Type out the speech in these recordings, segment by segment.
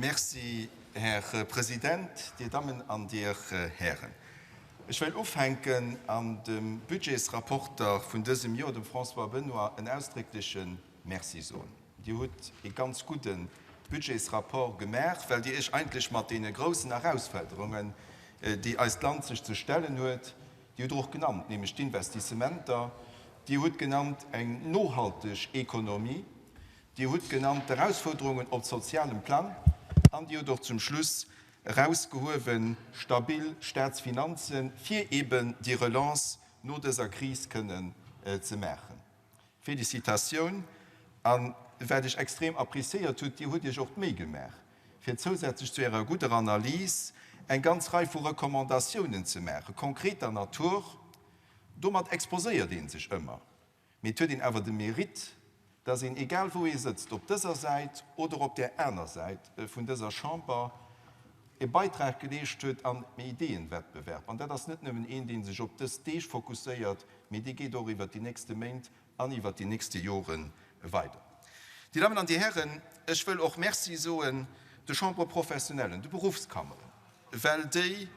Merci, Här President, Dir Dammen an Dir Hären. Ech wëll ufänken an dem Budgetsrapporter vun dësem Joer, dem François Benoy, en ausdréckleche Merci soen. Dir hutt e ganz gudde Budgetsrapport gemaach, well Dir Iech eigentlech mat deene groussen Erausforderungen, déi eist Land sech ze stellen huet, Dir hutt och genannt, nämlech d'Investissementer, Dir hutt genannt eng nohalteg Ekonomie, Dir hutt genannt d'Erausfuerderungen op sozialem Plang an Dir hutt och zum Schluss erausgehuewen, stabil Staatsfinanzen, fir eeben déi Relance no dëser Kris kënnen ze maachen. Felicitatioun! A wat ech extrem appréciéiert hutt, Dir hutt Iech och d'Méi gemaach, fir zousätzlech zu Ärer gudder Analys eng ganz Rei vu Recommandatiounen ze maachen, konkreter Natur. Domat exposéiert ee sech ëmmer. Mee et huet een awer de Mérite, dass een, egal wou ee sëtzt, op dëser Säit oder op där aner Säit vun dëser Chamber, e Beitrag geleescht huet an e Ideeënwettbewerb. An dat ass net nëmmen een, dee sech op dës Deeg fokusséiert, mee dee geet och iwwert déi nächste Méint an iwwert déi nächste Jore weider. Dir Dammen an Dir Hären, ech wëll och Merci soen de Chambres professionnellen, de Beruffskammeren, well déi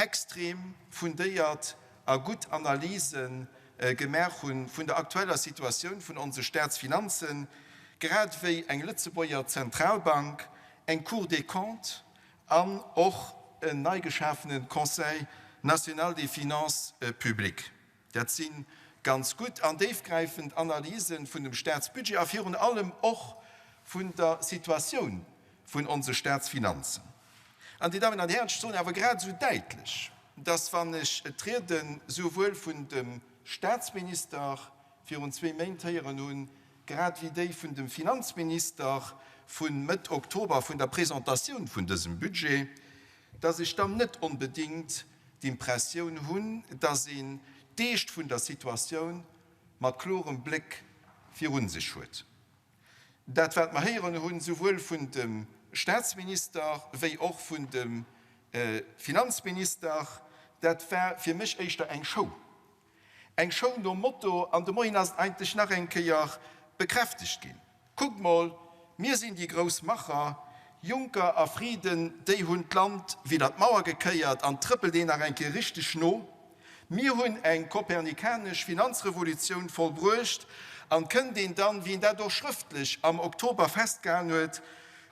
extrem fundéiert a gutt Analyse gemaach hu vun der aktueller Situatioun vun onse Staatsfinanzen, grad ewéi eng Lëtzebuerger Zentralbank, eng Cour des Comptes an och en nei geschafene Conseil national des finances publiques. Dat si ganz gutt an déifgräifend Analyse vun dem Staatsbudget a virun allem och vun der Situatioun vun onse Staatsfinanzen. An, Dir Dammen an Hären, ech soen awer grad esou däitlech, dass, wann ech d'Riede souwuel vun dem Staatsminister virun zwee Méint héieren hunn, grad wéi déi vun dem Finanzminister vu Mëtt Oktober vun der Presentatioun vun dësem Budget, dass ech dann net onbedéngt d'Impressioun hunn, dass een d'Eescht vun der Situatioun mat klorem Bléck virun sech huet. Dat wat mer héieren hunn, souwuel vun dem Statsminister wéi och vun dem Finanzminister, dat war fir mech éischter eng Show. Eng Show nom Motto, an de Moien ass et eigentlech nach eng Kéier bekräftegt ginn, Kuckt mol, mir sinn déi grouss Macher, Juncker a Frieden, déi hunn d'Land widder d'Mauer gekéiert an trëppelt een nach eng Kéier richteg no. Mir hunn eng kopernikanesch Finanzrevolutioun vollbruecht an kënnt een dann, wéi een dat och schrëftlech am Oktober festgehalen huet,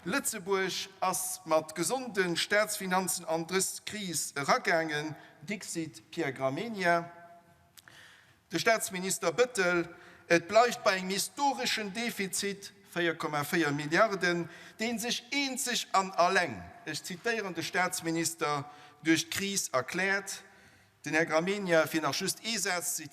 Lëtzebuerg ass mat gesonde Staatsfinanzen an dës Kris eragaangen, dixit Pierre Gramegna. De Staatsminister Bettel, Et bleift bei engem historeschen Defizit, 4,4 Milliarden, dee sech eenzeg an alleng, ech zitéieren de Staatsminister, duerch d'Kris erkläert. Den Här Gramegna, fir nach just ee Saz ze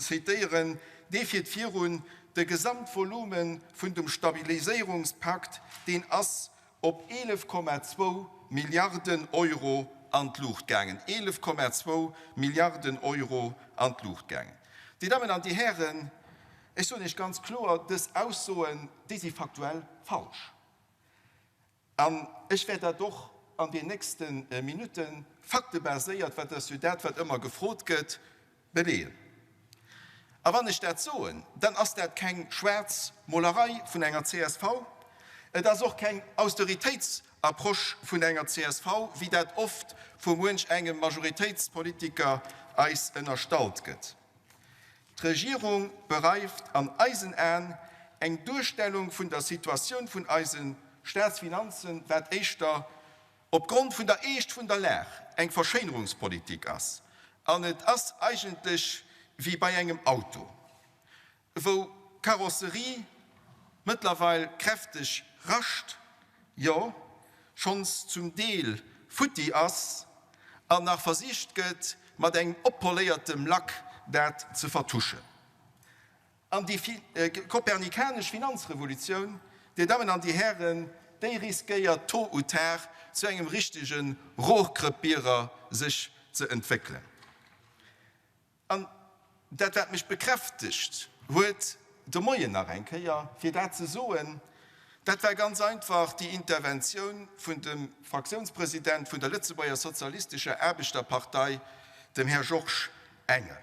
zitéieren, dee fiert virun, De Gesamtvolume vun dem Stabiliséierungspakt, deen ass op 11,2 Milliarden Euro an d'Luucht gaangen. 11,2 Milliarden Euro an d'Luucht gaangen. Dir Dammen an Dir Hären, ech soen Iech ganz kloer, dës Aussoen, déi si faktuell falsch. An ech wäert dat och an den nächste Minutte faktebaséiert, wat ass jo dat, wat ëmmer gefrot gëtt, beleeën. A wann ech dat soen, dann ass dat keng Schwaarzmolerei vun enger csv, et ass och keng Austeritéitsapproche vun enger csv, wéi dat oft vu muench engem Majoritéitspolitiker eis ënnerstallt gëtt. D'Regierung bereift an eisen Aen eng Duerstellung vun der Situatioun vun eise Staatsfinanzen, wat éischter opgrond vun der Eescht vun der Lag eng Verschéinerungspolitik ass. An et ass eigentlech wéi bei engem Auto, wou d'Karosserie mëttlerweil kräfteg rascht, jo schonns zum Deel futti ass an nach versicht gëtt, mat engem oppoléiertem Lack dat ze vertuschen. An déi kopernikanesch Finanzrevolutioun, Dir Dammen an Dir Hären, déi riskéiert tôt ou tard zu engem richtege Rohrkrepierer sech ze entwéckelen. An dat, wat mech bekräftegt huet de Moien nach eng Kéier, fir dat ze soen, dat war ganz einfach déi Interventioun vun dem Fraktiounspresident vun der Lëtzebuerger Sozialistescher Aarbechterpartei, dem Här Georges Engel.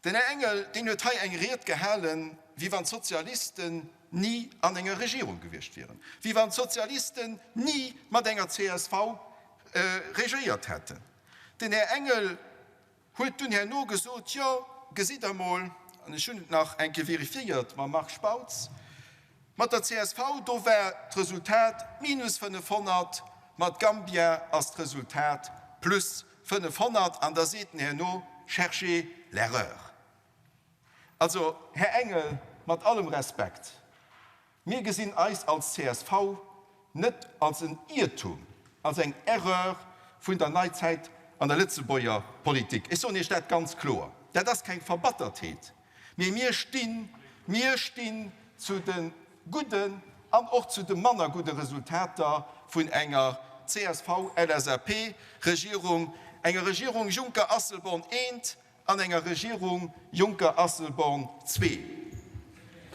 Den Här Engel, deen huet hei eng Ried gehalen. wéi wann d'Sozialisten ni an enger Regierung gewiescht wieren, wéi wann d'Sozialisten ni mat enger csv regéiert hätten. Den Här Engel huet dunn herno gesot, Jo, gesitt Der mol, an ech hunn et nach eng Kéier vérifiéiert mam Marc Spautz, mat der csv, do war d'Resultat minus 500, mat Gambia ass d'Resultat plus 500. An da seet en herno, Cherchez l'erreur. Also, Här Engel, mat allem Respekt, mir gesinn eis als csv net als en Iertum, als eng Erreur vun der Neizäit an der Lëtzebuerger Politik. Ech soen Iech dat ganz kloer, dat ass keng Verbattertheet, mee mir stinn, mir stinn zu de gudden an och zu de manner gudde Resultater vun enger CSV-LSAP-Regierung, enger Regierung Juncker-Asselborn I, An enger Regierung Juncker-Asselborn ii.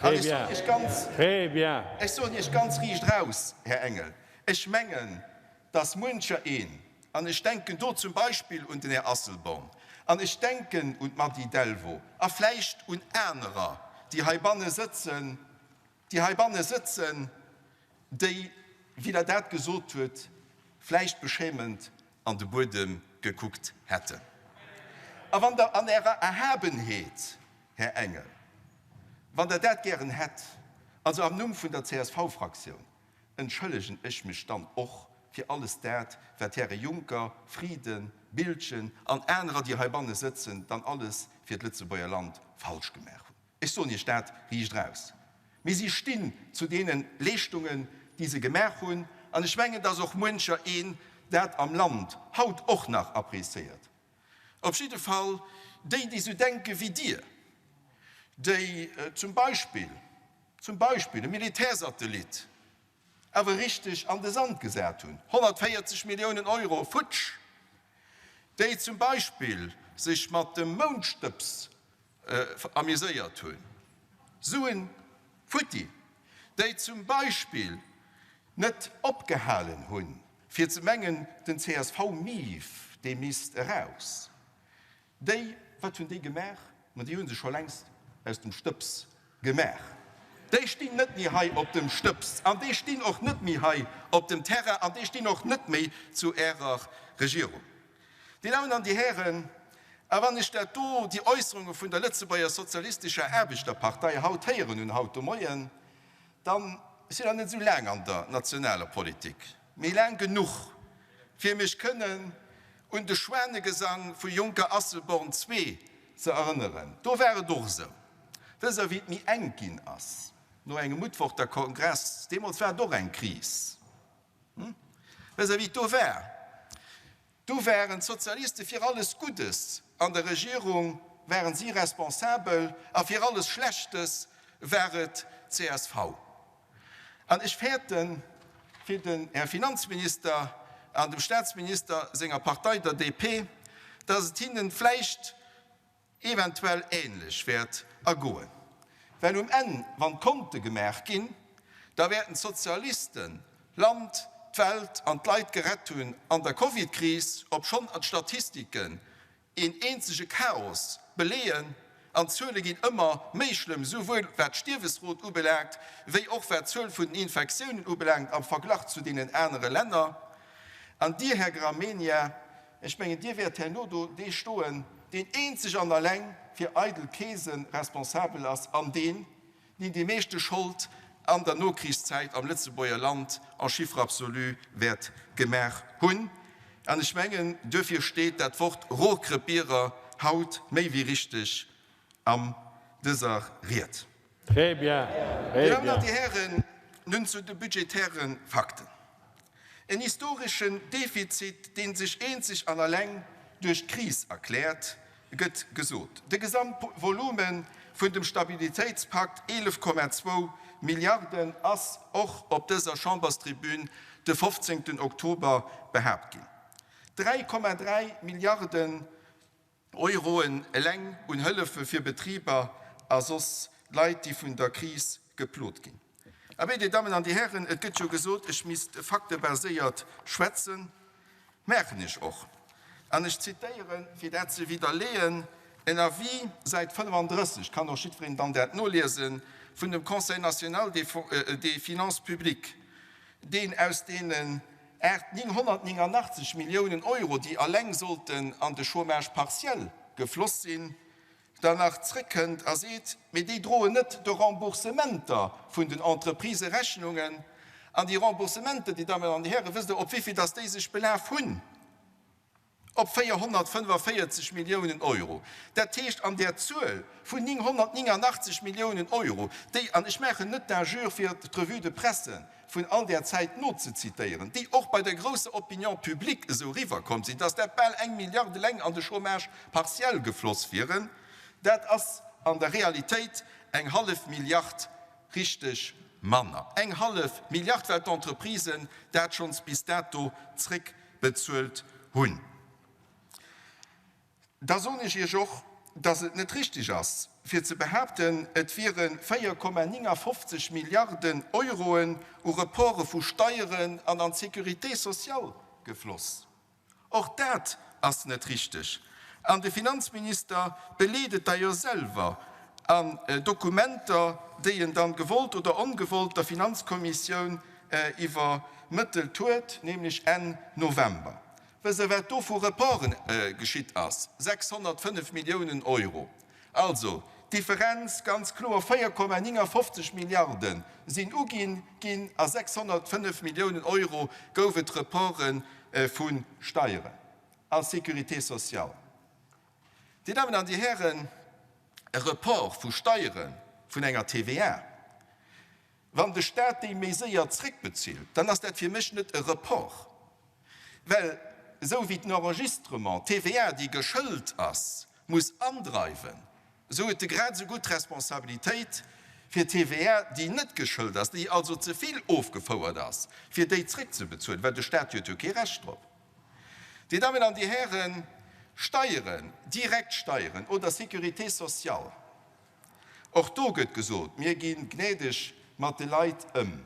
An ech soen Iech ganz, ech soen Iech ganz riicht eraus, Här Engel, ech mengen, dass muencher een, an ech denken do zum Beispill un den Här Asselborn, an ech denken un d'Mady Delvaux a vläicht un anerer, déi heibanne sëtzen, déi heibanne sëtzen, déi, wéi Der dat gesot huet, vläicht beschämend an de Buedem gekuckt hätten. A wann Der an Ärer Erhabenheet, Här Engel, wann Der dat gären hätt, also am Numm vun der CSV-Fraktioun entschëllegen ech mech dann och fir alles dat, wat d'Häre Juncker, Frieden, Biltgen an anerer, déi heibanne sëtzen, dann alles fir d'Lëtzebuerger Land falsch gemaach hunn. Ech soen Iech dat riicht eraus. Mee si stinn zu deene Leeschtungen, déi se gemaach hunn. An ech mengen, dass och muencher een dat am Land haut och nach appréciéiert. Op jidde Fall déi, déi esou denke wéi Dir, déi zum Beispill, zum Beispill e Militärsatellit awer richteg an de Sand gesat hunn, 140 Milliounen Euro futsch, déi zum Beispill sech mat dem Moundstëbs amuséiert hunn, Suen futti, déi zum Beispill net opgehalen hunn, fir ze mengen, den CSV-Mief, dee misst eraus. Déi, wat hunn déi gemaach? Ma déi hu sech scho längst aus dem Stëbs gemaach. Déi stinn net méi hei op dem Stëbs an déi stinn och net méi hei op dem Terrain an déi stinn och net méi zu Ärer Regierung. Dir Dammen an Dir Hären, a wann ech dat do, déi Äusserunge vun der Lëtzebuerger Sozialistescher Aarbechterpartei haut héieren hunn, haut de Moien, dann, ech sinn nach net esou laang an der nationaler Politik, mee laang genuch, fir mech kënnen un de Schwanegesang vu Juncker-Asselborn ii ze erënneren. Do war et och esou, wësst Der, wéi et méi enk ginn ass no engem Mutworter Kongress, deemools war et och eng Kris, Wësst Der, wéi et do war? Du waren d'Sozialiste fir alles Guddes an der Regierung, waren si responsabel, a fir alles Schlechtes war et d'CSV. An ech fäerten fir den Här Finanzminister an dem Staatsminister senger Partei, der DP, datt et hinnen vläicht eventuell ähnlech wäert ergoen, well um Enn, wann d'Konte gemaach ginn, da wäerten d'Sozialisten d'Land, d'Welt an d'Leit gerett hunn an der Covid-Kris, obschonn d'Statistiken een eenzege Chaos beleeën an d'Zuele ginn ëmmer méi schlëmm, souwuel wat d'Stierwesrot ubelaangt, wéi och wat d'Zuel vun den Infektiounen ubelaangt am Verglach zu deenen anere Länner. An Dir, Här Gramegna, Ech mengen, Dir wäert herno do dee stoen, deen eenzeg an alleng fir eidel Keese responsabel ass an deen, deen déi meeschte Schold an der Nokrichszäit am Lëtzebuerger Land en chiffres absolus wäert gemaach hunn. An ech mengen, duerfir steet dat Wort Rohrkrepierer haut méi wéi richteg an dëser Ried. Très bien, très bien. Dir Dammen an Dir Hären, nun zu de budgetäre Fakten. En historeschen Defizit, dee sech eenzeg an alleng duerch d'Kris erkläert, gëtt gesot. De Gesamtvolume vun dem Stabilitéitspakt, 11,2 Milliarden, ass och op dëser Chamberstribün de 15 Oktober behaapt ginn. 3,3 Milliarden Euroen eleng un Hëllefe fir Betriber a soss Leit, déi vun der Kris geplot ginn. Abee, Dir Dammen an Dir Hären, et gëtt jo gesot, ech misst faktebaséiert schwätzen. Maachen ech och. An ech zitéieren, fir dat ze widderleeën, En Avis, Säit 35, kann och jiddwereen dann dat noliesen, vun dem Conseil national des finances publiques, deen aus deenen 8 989 Milliounen Euro, déi alleng sollten an de Chômage partiel gefloss sinn, dann nach zrëckkënnt a seet, mee déi droen net de Remboursementer vun den Entreprisë Rechnungen. An déi Remboursementer, Dir Dammen an Dir Hären, wësst Der, op wéivill dass déi sech belaf hunn? Op 445 Milliounen Euro. Dat heescht, an där Zuel vun 989 Milliounen Euro, déi, an ech maachen net d'Injure fir d'Revue de presse vun all där Zäit nozezitéieren, déi och bei der grousser Opinion publique esou eriwwerkomm sinn, dass dat bal eng Milliard eleng an de Chômage partiel gefloss wieren, dat ass an der Realitéit eng hallef Milliard richteg manner, eng hallef Milliard, well d'Entreprisen dat schonns bis dato zréckbezuelt hunn. Da soen ech Iech och, dass et net richtig ass, fir ze behaapten, et wiere 4,59 Milliarden Euroen u Reporte vu Steieren an an d'Sécurité sociale gefloss. Och dat ass net richteg. An de Finanzminister beleet et d'ailleurs selwer an Dokumenter, déi en dann gewollt oder ongewollt der Finanzkommissioun iwwermëttelt huet, nämlech Enn November. Wësst Der, wat do vu Reporten geschitt ass? 605 Milliounen Euro. Also, d'Differenz ganz kloer, 4,59 Milliarde sinn uginn ginn a 605 Milliounen Euro gouf et Reporte vu Steieren a Sécurité sociale. Dir Dammen an Dir Hären, e Report vu Steiere vun enger TVA, wann de Stat déi méi séier zréckbezilt, dann ass dat fir mech net e Report, well esou wéi den Enregistrement d'TVA, déi geschëlt ass, muss andreiwen, esou huet e grad esou gutt d'Responsabilitéit fir d'TVA, déi net geschëlt ass, déi also ze vill ofgefouert ass, fir déi zréckzebezuelen, well de Stat huet jo kee Recht drop. Dir Dammen an Dir Hären, Steieren, direkt Steieren oder Sécurité sociale, och do gëtt gesot, mir gi gnädeg mat de Leit ëm.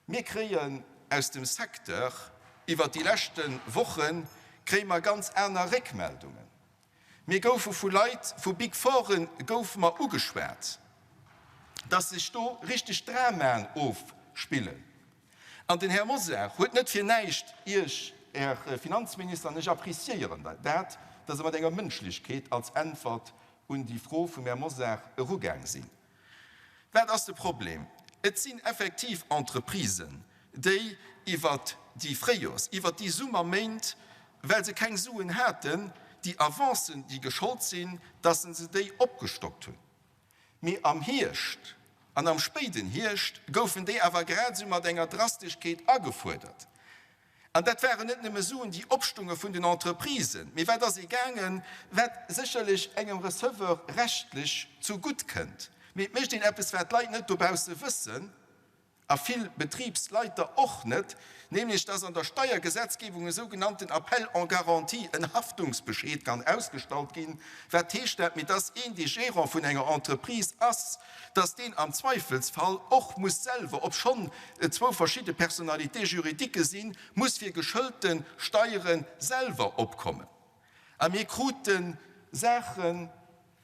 Mir kréien aus dem Secteur iwwert déi leschte Woche kréie mer ganz aner Réckmeldungen. Mir goufe vu Leit vu Big Foure goufe mer ugeschwat, dass sech do richteg Dramaen ofspillen. An den Här Mosar huet net fir näischt Iech, Här Finanzminister, an ech appréciéieren dat, dass Der mat enger Mënschlechkeet als Äntwert un déi Fro vum Här Mosar erugaang sinn. Wat ass de Problem? Et sinn effektiv Entreprisen, déi iwwert déi Fréijoers-, iwwert déi Summerméint, well se keng Suen haten, déi Avancen, déi geschollt sinn, dass se déi opgestockt hunn. Mee am Hierscht an am spéiden Hierscht goufen déi awer grad esou mat enger Drasteschkeet agefuerdert. An dat waren net nëmme Suen, déi opstunge vun den Entreprisen, mee wat ass ee gaangen, wat sécherlech engem Receveur rechtlech zu gutt kënnt, mee et mécht een eppes, wat d'Leit net dobausse wëssen a vill Betribsleiter och net, nämlech dass an der Steiergesetzgebung e sougenannten Appel en garantie, en Haftungsbescheed kann ausgestallt ginn. Wat heescht dat? Mee dass een, dee Gérant vun enger Entreprise ass, dass deen am Zweifelsfall och muss selwer, obschonn et zwou verschidde Personnalités juridiques sinn, muss fir geschëllte Steiere selwer opkommen. A mir krute Saache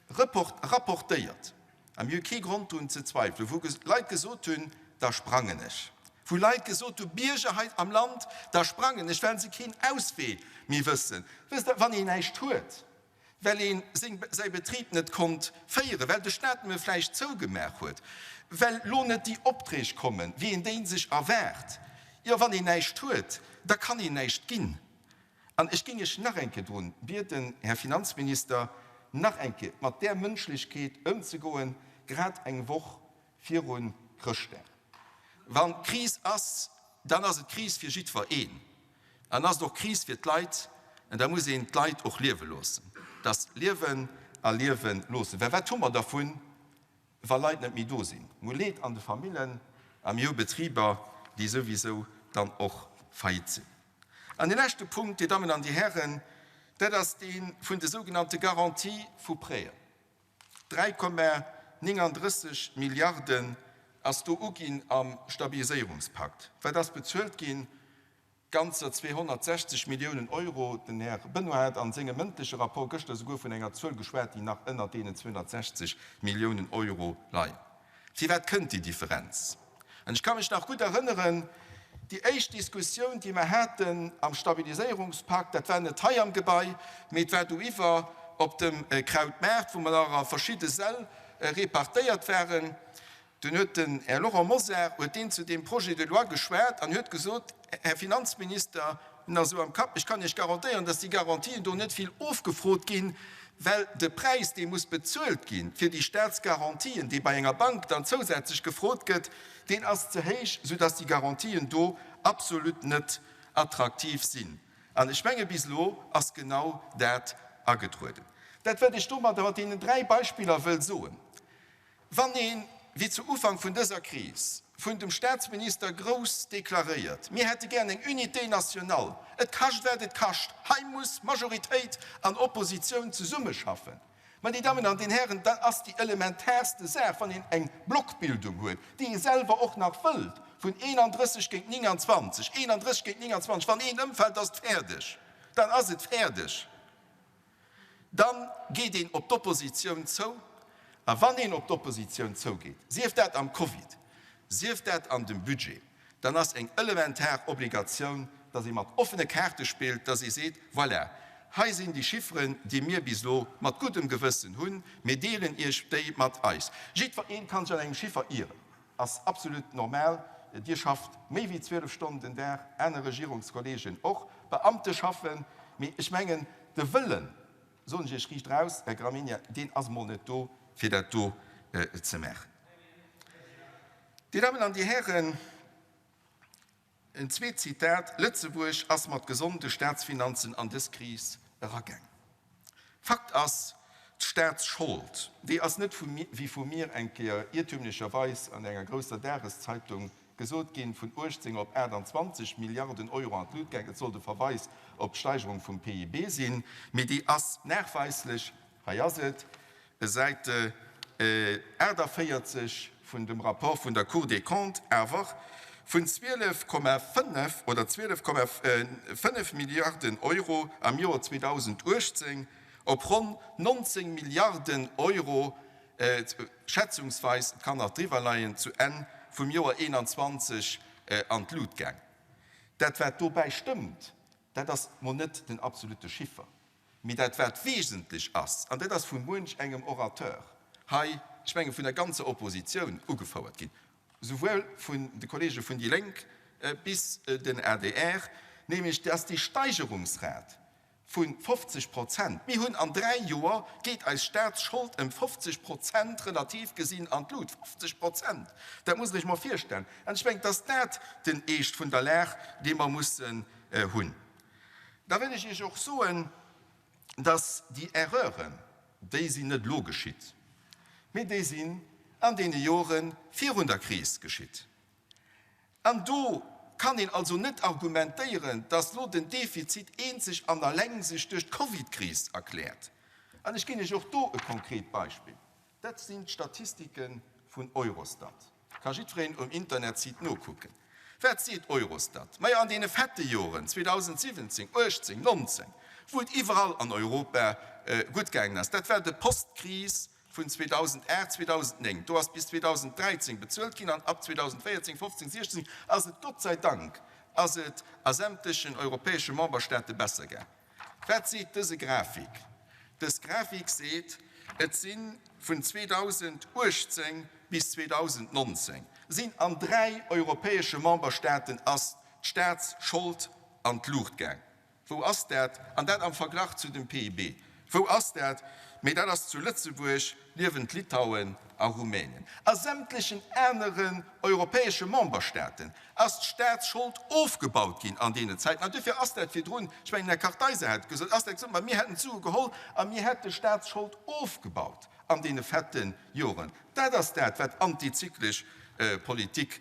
rapportéiert, a mir hu kee Grond drun ze zweifelen, wou Leit gesot hunn, da sprangen ech, wou Leit gesot hu, Bierger hei am Land, da sprangen ech, well se keen Auswee méi wëssen. Wësst Der, wann een näischt huet, well ee säi Betrib net konnt féieren, well de Staat nëmme vläicht zougemaach huet, well lo net déi Opträg kommen, wéi een déi sech erwaart. Jo, wann een näischt huet, da kann een näischt ginn. An ech géing Iech nach eng Kéier drun bieden, Här Finanzminister, nach eng Kéier mat där Mënschlechkeet ëmzegoen, grad eng Woch viru Chrëschtdag. Wann Kris ass, dann ass et Kris fir jiddwer een. An ass et och Kris fir d'Leit. An da muss een d'Leit och liewe loossen. Dass liewen a liewe loossen. Well wat hu mer dervun, wa Leit net méi do sinn? Mir hu Leed an de Famillen a mir hu Betriber, déi souwisou dann och faillite sinn. An dee leschte Punkt, Dir Dammen an Dir Hären, dat ass dee vun de sougenannte Garantie vu Prêten. 3,39 Milliarden ass do uginn am Stabiliséierungspakt. Wat ass bezuelt ginn? Ganzer 260 Milliounen Euro. Den Här Benoy hat a sengem mëndleche Rapport gëschter souguer vun enger Zuel geschwat, déi nach ënnert deenen 260 Milliounen Euro leien. Firwat kënnt déi Differenz? An ech ka mech nach gutt erënneren, déi éischt Diskussioun, déi mer haten am Stabiliséierungspak, dat war net hei am Gebai, mee et war doiwwer op dem Krautmaart, wou mer nach a verschidde Säll repartéiert waren. Dunn huet den Här Laurent Mosar huet deen zu deem Projet de loi geschwat an huet gesot, Här Finanzminister, nach esou am Kapp, ech kann Iech garantéieren, dass déi Garantien do net vill ofgefrot ginn, well de Präis, dee muss bezuelt gi fir déi Staatsgarantien, dee bei enger Bank dann zousätzlech gefrot gëtt, deen ass ze héich, soudass déi Garantien do absolut net attraktiv sinn. An ech menge bis elo ass genau dat agetrueden. Dat, wat ech domadder mat deenen dräi Beispiller wëll soen, Wann een, wéi zu Ufank vun dëser Kris vun dem Staatsminister grouss deklaréiert, mir hätte gären eng Unité nationale, et kascht wat et kascht, hei muss Majoritéit an Oppositioun zesummeschaffen, ma Dir Dammen an Dir Hären, dat ass déi elementaarste Saach, wann een eng Blockbildung huet, déi ee selwer och nach wëllt, vun 31 géint 29, 31 géint 29, wann een ëmfält, ass et fäerdeg, dann ass et fäerdeg. Dann geet een op d'Oppositioun zou. A wann een op d'Oppositioun zougeet, sief dat am Covid, sief dat an dem Budget, dann ass eng elementar Obligatioun, dass ee mat offene Kaarte spillt, dass ee seet, Voilà, hei sinn déi Chifferen, déi mir bis elo mat guddem Gewëssen hunn, mir deelen Iech déi mat eis. Jiddweree kann sech an engem Chiffer ieren, ass absolut normal. Dir schafft méi wéi 12 Stonnen den Dag, aner Regierungskolleegen och, Beamte schaffen, mee ech mengen, de Wëllen, soen ech Iech riicht eraus, Här Gramegna, deen ass emol net do, fir dat do ze maachen. Dir Dammen an Dir Hären, En zweet Zitat, Lëtzebuerg ass mat gesonde Staatsfinanzen an dës Kris eragaang. Fakt ass, d'Staatsschold, déi ass net vu, wéi vu mir eng Kéier iertümlecherweis an enger grousser Dageszeitung gesot ginn, vun 18 op 28 Milliarden Euro an d'Lut gaang. Et sollt e Verweis op d'Steigerung vum PIB sinn, mee déi ass nachweislech Hei ass et, Säit 48 vun dem Rapport vun der Cour des Comptes awer vun 12,5 oder 12,5 Milliarden Euro am Joer 2018 op ronn 19 Milliarden Euro, schätzungsweis, et kann nach driwwer leien, zu Enn vum Joer 2021 an d'Lut gaang. Dat wat dobäi stëmmt, dat ass mol net den absolute Chiffer. Mee dat wat wesentlech ass, an dat ass vu muench engem Orateur hei, ech menge vun der ganzer Oppositioun ugefouert ginn, souwuel vun de Kollege vun déi Lénk bis den adr, nämlech dass déi Steigerungsrat vu 50 Prozent, mir hunn an dräi Joer geet eis Staatsschold ëm 50 Prozent relativ gesinn an d'Lut, 50 Prozent, dat muss Der Iech mol virstellen. An ech mengen, dass dat den Eescht vun der Lag, dee mer mussen hunn. Da wëll ech Iech och soen, dass déi Erreuren, déi sinn net elo geschitt, mee déi sinn an deene Jore virun der Kris geschitt. An do kann een also net argumentéieren, dass elo den Defizit eenzeg an alleng sech duerch d'Covidkris erkläert. An ech ginn Iech och do e konkret Beispill. Dat sinn d'Statistike vun Eurostat. Ka jiddwereen um Internetsite nokucken. Wat seet Eurostat? Majo, an deene fette Joren 2017, 18, 19, wou et iwwerall an Europa gutt gaangen ass, dat war de Post-Kris vun 2008, 2009, do ass bis 2013 bezuelt ginn an ab 2014, 15, 16 ass et Gott sei Dank ass et a sämtlechen europäesche Memberstaate besser gaang. Wat seet dëse Grafik? Dës Grafik seet, et si vun 2018 bis 2019 sinn an dräi europäesche Memberstaaten ass d'Staatsschold an d'Luucht gaang. Wou ass dat? An dat am Verglach zu dem PIB. Wou ass dat? Mee dat ass zu Lëtzebuerg, niewent Litauen a Rumänien. A sämtlechen aneren europäesche Memberstaaten ass d'Staatsschold ofgebaut ginn an deenen Zäiten. An duerfir ass dat virdrun, ech mengen, den Här Kartheiser hat et gesot, ass dat gesot, ma mir hätten d'Sue geholl a mir hätte Staatsschold ofgebaut an deene fette Joren. Dat ass dat, wat antizyklesch Politik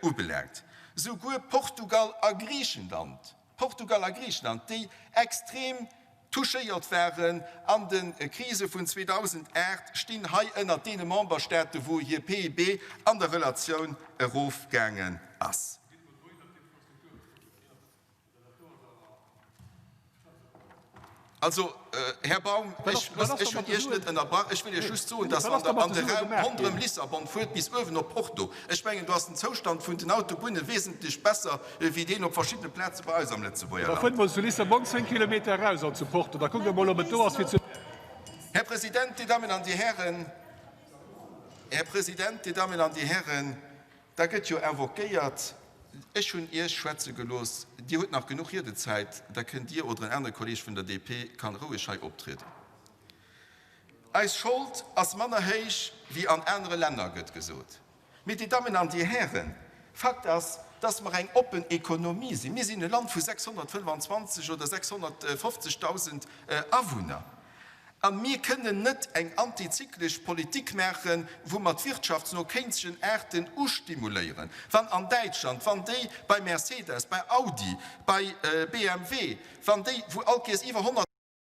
ubelaangt. Souguer Portugal a Griichenland, Portugal a Griichenland, déi extrem touchéiert waren an de Krise vun 2008, stinn hei ënnert deene Memberstaate wou hir PIB an der Relatioun erofgaangen ass. Also, Här Baum, ech hunn Iech net ënnerbrach. Ech wëll Iech just soen, dass wann Der an de Raum ronderëm Lissabon fuert bis uewen op Porto, ech mengen, do ass den Zoustand vun den Autobunne wesentlech besser wéi deen op verschiddene Plaze bei eis am Lëtzebuerger Land. Da fuert mol zu Lissabon 10 Kilometer eraus an zu Porto, da kuckt Der mol, ob et do ass wéi zu. Här President, Dir Dammen an Dir Hären, Här President, Dir Dammen an Dir Hären, Da gëtt jo invoquéiert, Ech hunn Iech schwätze gelooss, Dir hutt nach genuch Riedezäit, da kënnt Dir oder en anere Kolleeg vun der DP kann roueg hei optrieden. Eis Schold ass manner héich wéi an anere Länner, gëtt gesot. Mee, Dir Dammen an Dir Hären, Fakt ass, dass mer eng oppen Ekonomie sinn. Mir sinn e Land vu 625 oder 650.000 Awunner. A mir kënnen net eng antizyklesch Politik maachen, wou mer d'Wirtschaft no keynesigen Aarten ustimuléieren. Wann an Däitschland, wann déi bei Mercedes, bei Audi, bei BMW, wann déi, wou allkéiers iwwer 100.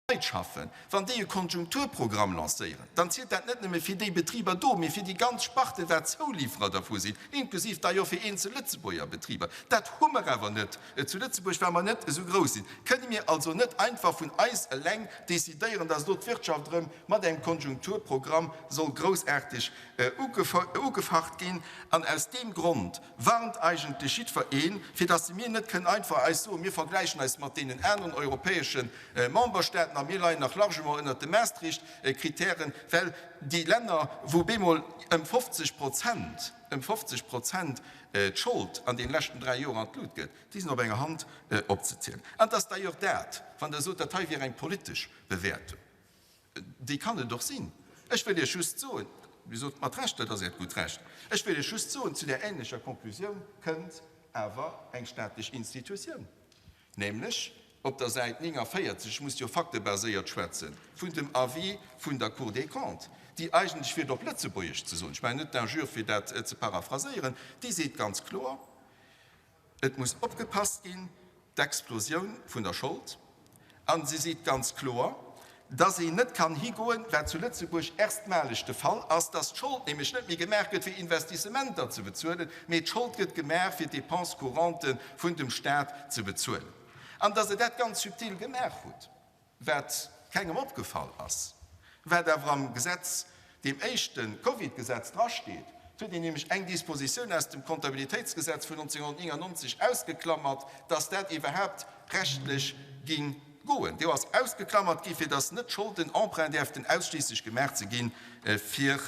Leit schaffen, wann déi e Konjunkturprogramm lancéieren, dann zielt dat net nëmme fir déi Betriber do, mee fir déi ganz Sparte wat Zouliwwerer dervu sinn, inklusiv d'ailleurs fir eenzel Lëtzebuerger Betriber. Dat hu mer awer net zu Lëtzebuerg, well mer net esou grouss sinn. Kënne mir also net einfach vun eis eleng decidéieren, dass elo d'Wirtschaft erëm mat engem Konjunkturprogramm soll groussaarteg ugefacht ginn. An aus deem Grond warnt eigentlech jiddwer een, fir dass mir net kënnen einfach eis soen, mir vergläichen eis mat deenen aneren europäesche Memberstaaten a mir leien nach largement ënnert de Maastricht-Kritären, well déi Länner, wou bemol ëm 50 Prozent, ëm 50 Prozent d'Schold an deene leschten dräi Joer an d'Lut gëtt, déi sinn op enger Hand opzezielen. An et ass d'ailleurs dat, wann Der sot, dat hei wier eng politesch Bewäertung, déi kann et och sinn. Ech wëll Iech just soen, Dir sot mat Recht, dat ass Äert gutt Recht, ech wëll Iech just soen, zu där ähnlecher Konklusioun kënnt awer eng staatlech Institutioun. Nämlech op der Säit 49, ech muss jo faktebaséiert schwätzen, vun dem Avis vun der Cour des Comptes, déi eigentlech, fir et op Lëtzebuergesch ze soen, ech maachen net d'Injure fir dat ze paraphraséieren, déi seet ganz kloer, Et muss opgepasst ginn, d'Explosioun vun der Schold, a se seet ganz kloer, dass een net kann higoen, wat zu Lëtzebuerg erstmaleg de Fall ass, dass d'Schold nämlech net méi gemaach gëtt, fir Investissementer ze bezuelen, mee d'Schold gëtt gemaach, fir d'Dépenses courantes vun dem Stat ze bezuelen. An dass Der dat ganz subtil gemaach hutt, wat kengem opgefall ass, wat awer am Gesetz, deem éischte Covid-Gesetz drasteet, et huet een nämlech eng Dispositioun aus dem Kontabilitéitsgesetz vun 1999 ausgeklammert, dass dat iwwerhaapt rechtlech ging goen. Dee ass ausgeklammert gi fir dass net Scholden, Emprunts däerften ausschliisslech gemaach ze ginn, fir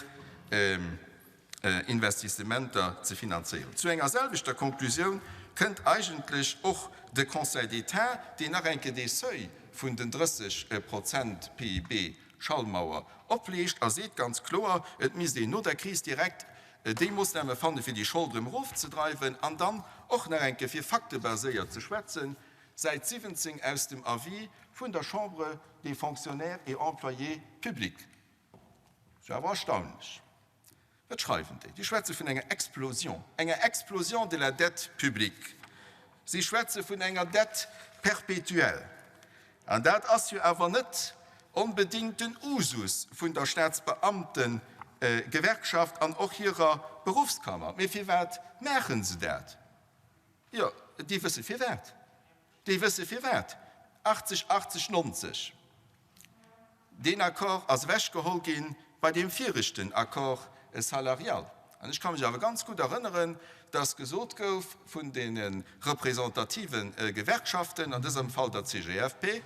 Investissementer ze finanzéieren. Zu enger selwechter Konklusioun kënnt eigentlech och de Conseil d'État, deen nach eng Kéier dee Seuil vun den 30 Prozent PIB Schallmauer opleegt a seet ganz kloer, et misst een no der Kris direkt déi Moossname fanne fir déi Schold erëm erofzedreiwen an dann och nach eng Kéier fir faktebaséiert ze schwätzen, Säit 17 aus dem Avis vun der Chambre des Fonctionnaires et Employés publics. Ass jo awer erstaunlech. Wat schreiwen déi? Déi schwätze vun enger Explosion, enger Explosion de la dette publique. Si schwätze vun enger Dette perpétuelle. An dat ass jo awer net onbedéngt den Usus vun der Staatsbeamtengewerkschaft an och hirer Beruffskammer. Mee firwat maache se dat? Jo, déi wësse firwat. Déi wësse firwat. 80, 80, 90, deen Accord ass ewechgeholl gi bei deem viregten Accord salarial. An ech ka mech awer ganz gutt erënneren, dass gesot gouf vun deene representative Gewerkschaften, an dësem Fall der CGFP,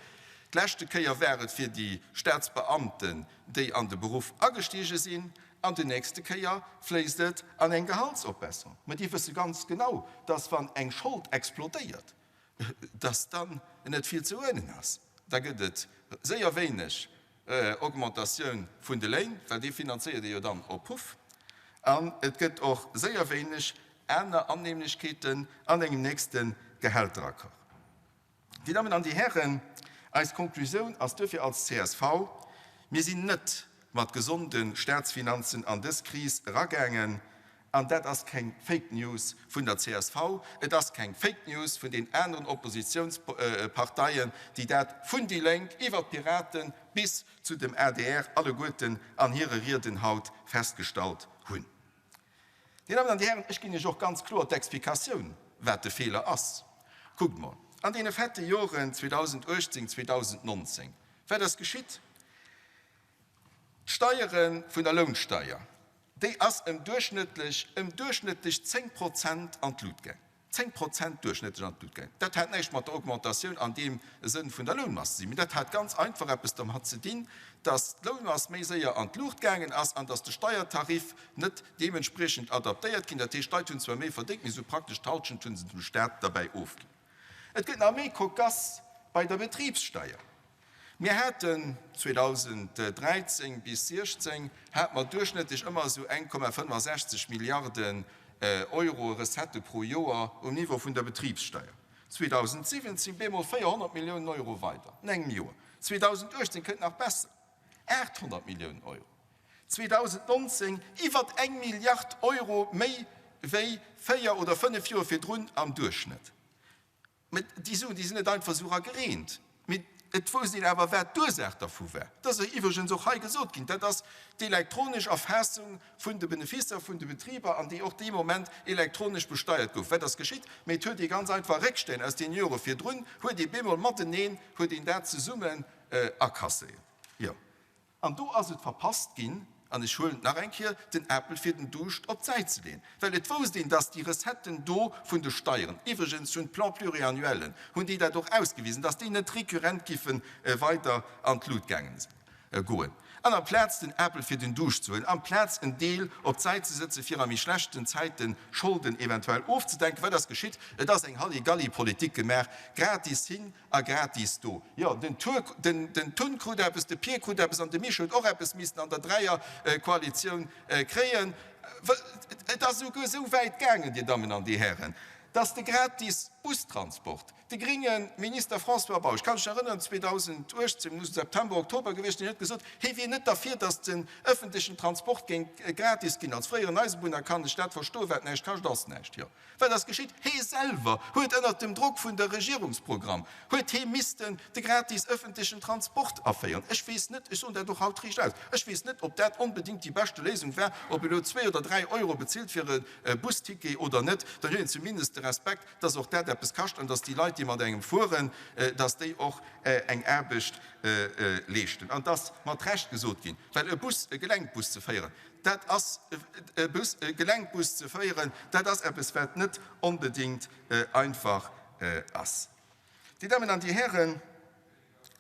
d'leschte Kéier war et fir déi Staatsbeamten, déi an de Beruff agestige sinn, An déi nächste Kéier fléisst et an eng Gehaltsopbesserung. Mä déi wësse ganz genau, dass wann eng Schold explodéiert, dass dann net vill ze huelen ass. Da gëtt et séier wéineg Augmentatioun vun de Léin, well déi finanzéiert ee jo dann op Puff. An et gëtt och séier wéineg aner Annehmlechkeeten an engem nächste Gehälteraccord. Dir Dammen an Dir Hären, eis Konklusioun ass duerfir als csv, Mir sinn net mat gesonde Statsfinanzen an dës Kris eragaangen. An dat ass keng Fake News vun der csv, et ass keng Fake News vun den aneren Oppositionsparteien, déi dat vun déi Lénk iwwert d'Piraten bis zu dem adr alleguerten an hire Rieden haut festgestallt hunn. Dir Dammen an Dir Hären, ech ginn Iech och ganz kloer d'Explikatioun, wat de Feeler ass. Kuckt mol, an deene fette Joren 2018, 2019, Wat ass geschitt? D'Steiere vun der Lounsteier, déi ass ëm duerchschnëttlech, ëm duerchschnëttlech 10 Prozent an d'Lut gaang. 10 Prozent duerchschnëttlech an d'Lut gaang. Dat hat näischt mat der Augmentatioun an deem Sënn vun der Lounmass ze dinn, mee dat hat ganz einfach eppes dermat ze dinn, dass d'Lounmass méi séier an d'Luucht gaangen ass an dass de Steiertarif net deementspriechend adaptéiert ginn. Dat heescht, d'Leit hunn zwar méi verdéngt, mee esou praktesch d'Halschent hu se dem Staat derbäi ofginn. Et gëtt nach méi cocasse bei der Betribssteier. Mir haten 2013 bis 16 hate mer duerchschnëttlech ëmmer esou 1,65 Milliarden Euro Recettë pro Joer um Niveau vun der Betribssteier. 2017 bemol 400 Milliounen Euro weider an engem Joer. 2018 kënnt nach besser, 800 Milliounen Euro. 2019 iwwert eng Milliard Euro méi wéi véier oder fënnef Joer virdrun am Duerchschnëtt. Mä déi Suen, déi sinn net einfach esou eragereent. Mee et wousst een awer, wat d'Ursaach dervu war. Dat ass iwwregens och hei gesot ginn, dat ass d'elektronesch Erfaassung vun de Benefisser vun de Betriber an déi och dee Moment elektronesch besteiert gouf. Wat ass geschitt? Mee et huet ee ganz einfach Réckstänn aus deene Jore virdrun, huet ee bemol mateneen, huet een dat zesummen akasséiert. Jo. An do ass et verpasst ginn, an ech huelen et nach eng Kéier, den Apel fir den Duuscht op d'Säit ze leeën, well et wousst een, dass déi Recetten do vun de Steieren, iwwregens hunn d'Plans-pluriannuellen, hunn déi dat och ausgewisen, dass déi net récurrent giffe weider an d'Lut gaangen goen. An amplaz den Apel fir den Duuscht ze huelen, amplaz en Deel op d'Säit ze sëtzen, fir a méi schlechten Zäiten Scholden eventuell ofzedenken, wat ass geschitt? Et ass eng Halligalli-Politik gemaach, gratis hin A gratis do. Jo, den Tour, den, den Tun krut eppes, de Pir krut eppes an de Misch huet och eppes missen an der Dräierkoalitioun kréien. Et ass esouguer esou wäit gaangen, Dir Dammen an Dir Hären, dass de gratis Bustransport, de gringe Minister François Bausch, kann ech erënneren, 2018, muss September, Oktober gewiescht sinn, huet gesot, hie wier net derfir, dass den ëffentlechen Transport géing gratis ginn. Als fréieren Eisebunner kann ech dat verstoen, wat näischt kascht, ass näischt. Jo. Wat ass geschitt? Hee selwer huet ënnert dem Drock vun der Regierungsprogramm, huet hee missten de gratis ëffentlechen Transport aféieren. Ech weess net, ech soen dat och haut riicht aus, ech weess net, ob dat onbedéngt déi beschte Léisung war, ob ee lo zwee oder dräi Euro bezilt fir e Busticket oder net. Dann huet een zumindest de Respekt, dass och dat eppes kascht an dass déi Leit, déi mat engem fueren, dass déi och eng Aarbecht leeschten. An et ass mat Recht gesot ginn, well e Bus, e Gelenkbus ze féieren, Dat ass e Bus, e Gelenkbus ze féieren, dat ass eppes, wat net onbedéngt einfach ass. Dir Dammen an Dir Hären,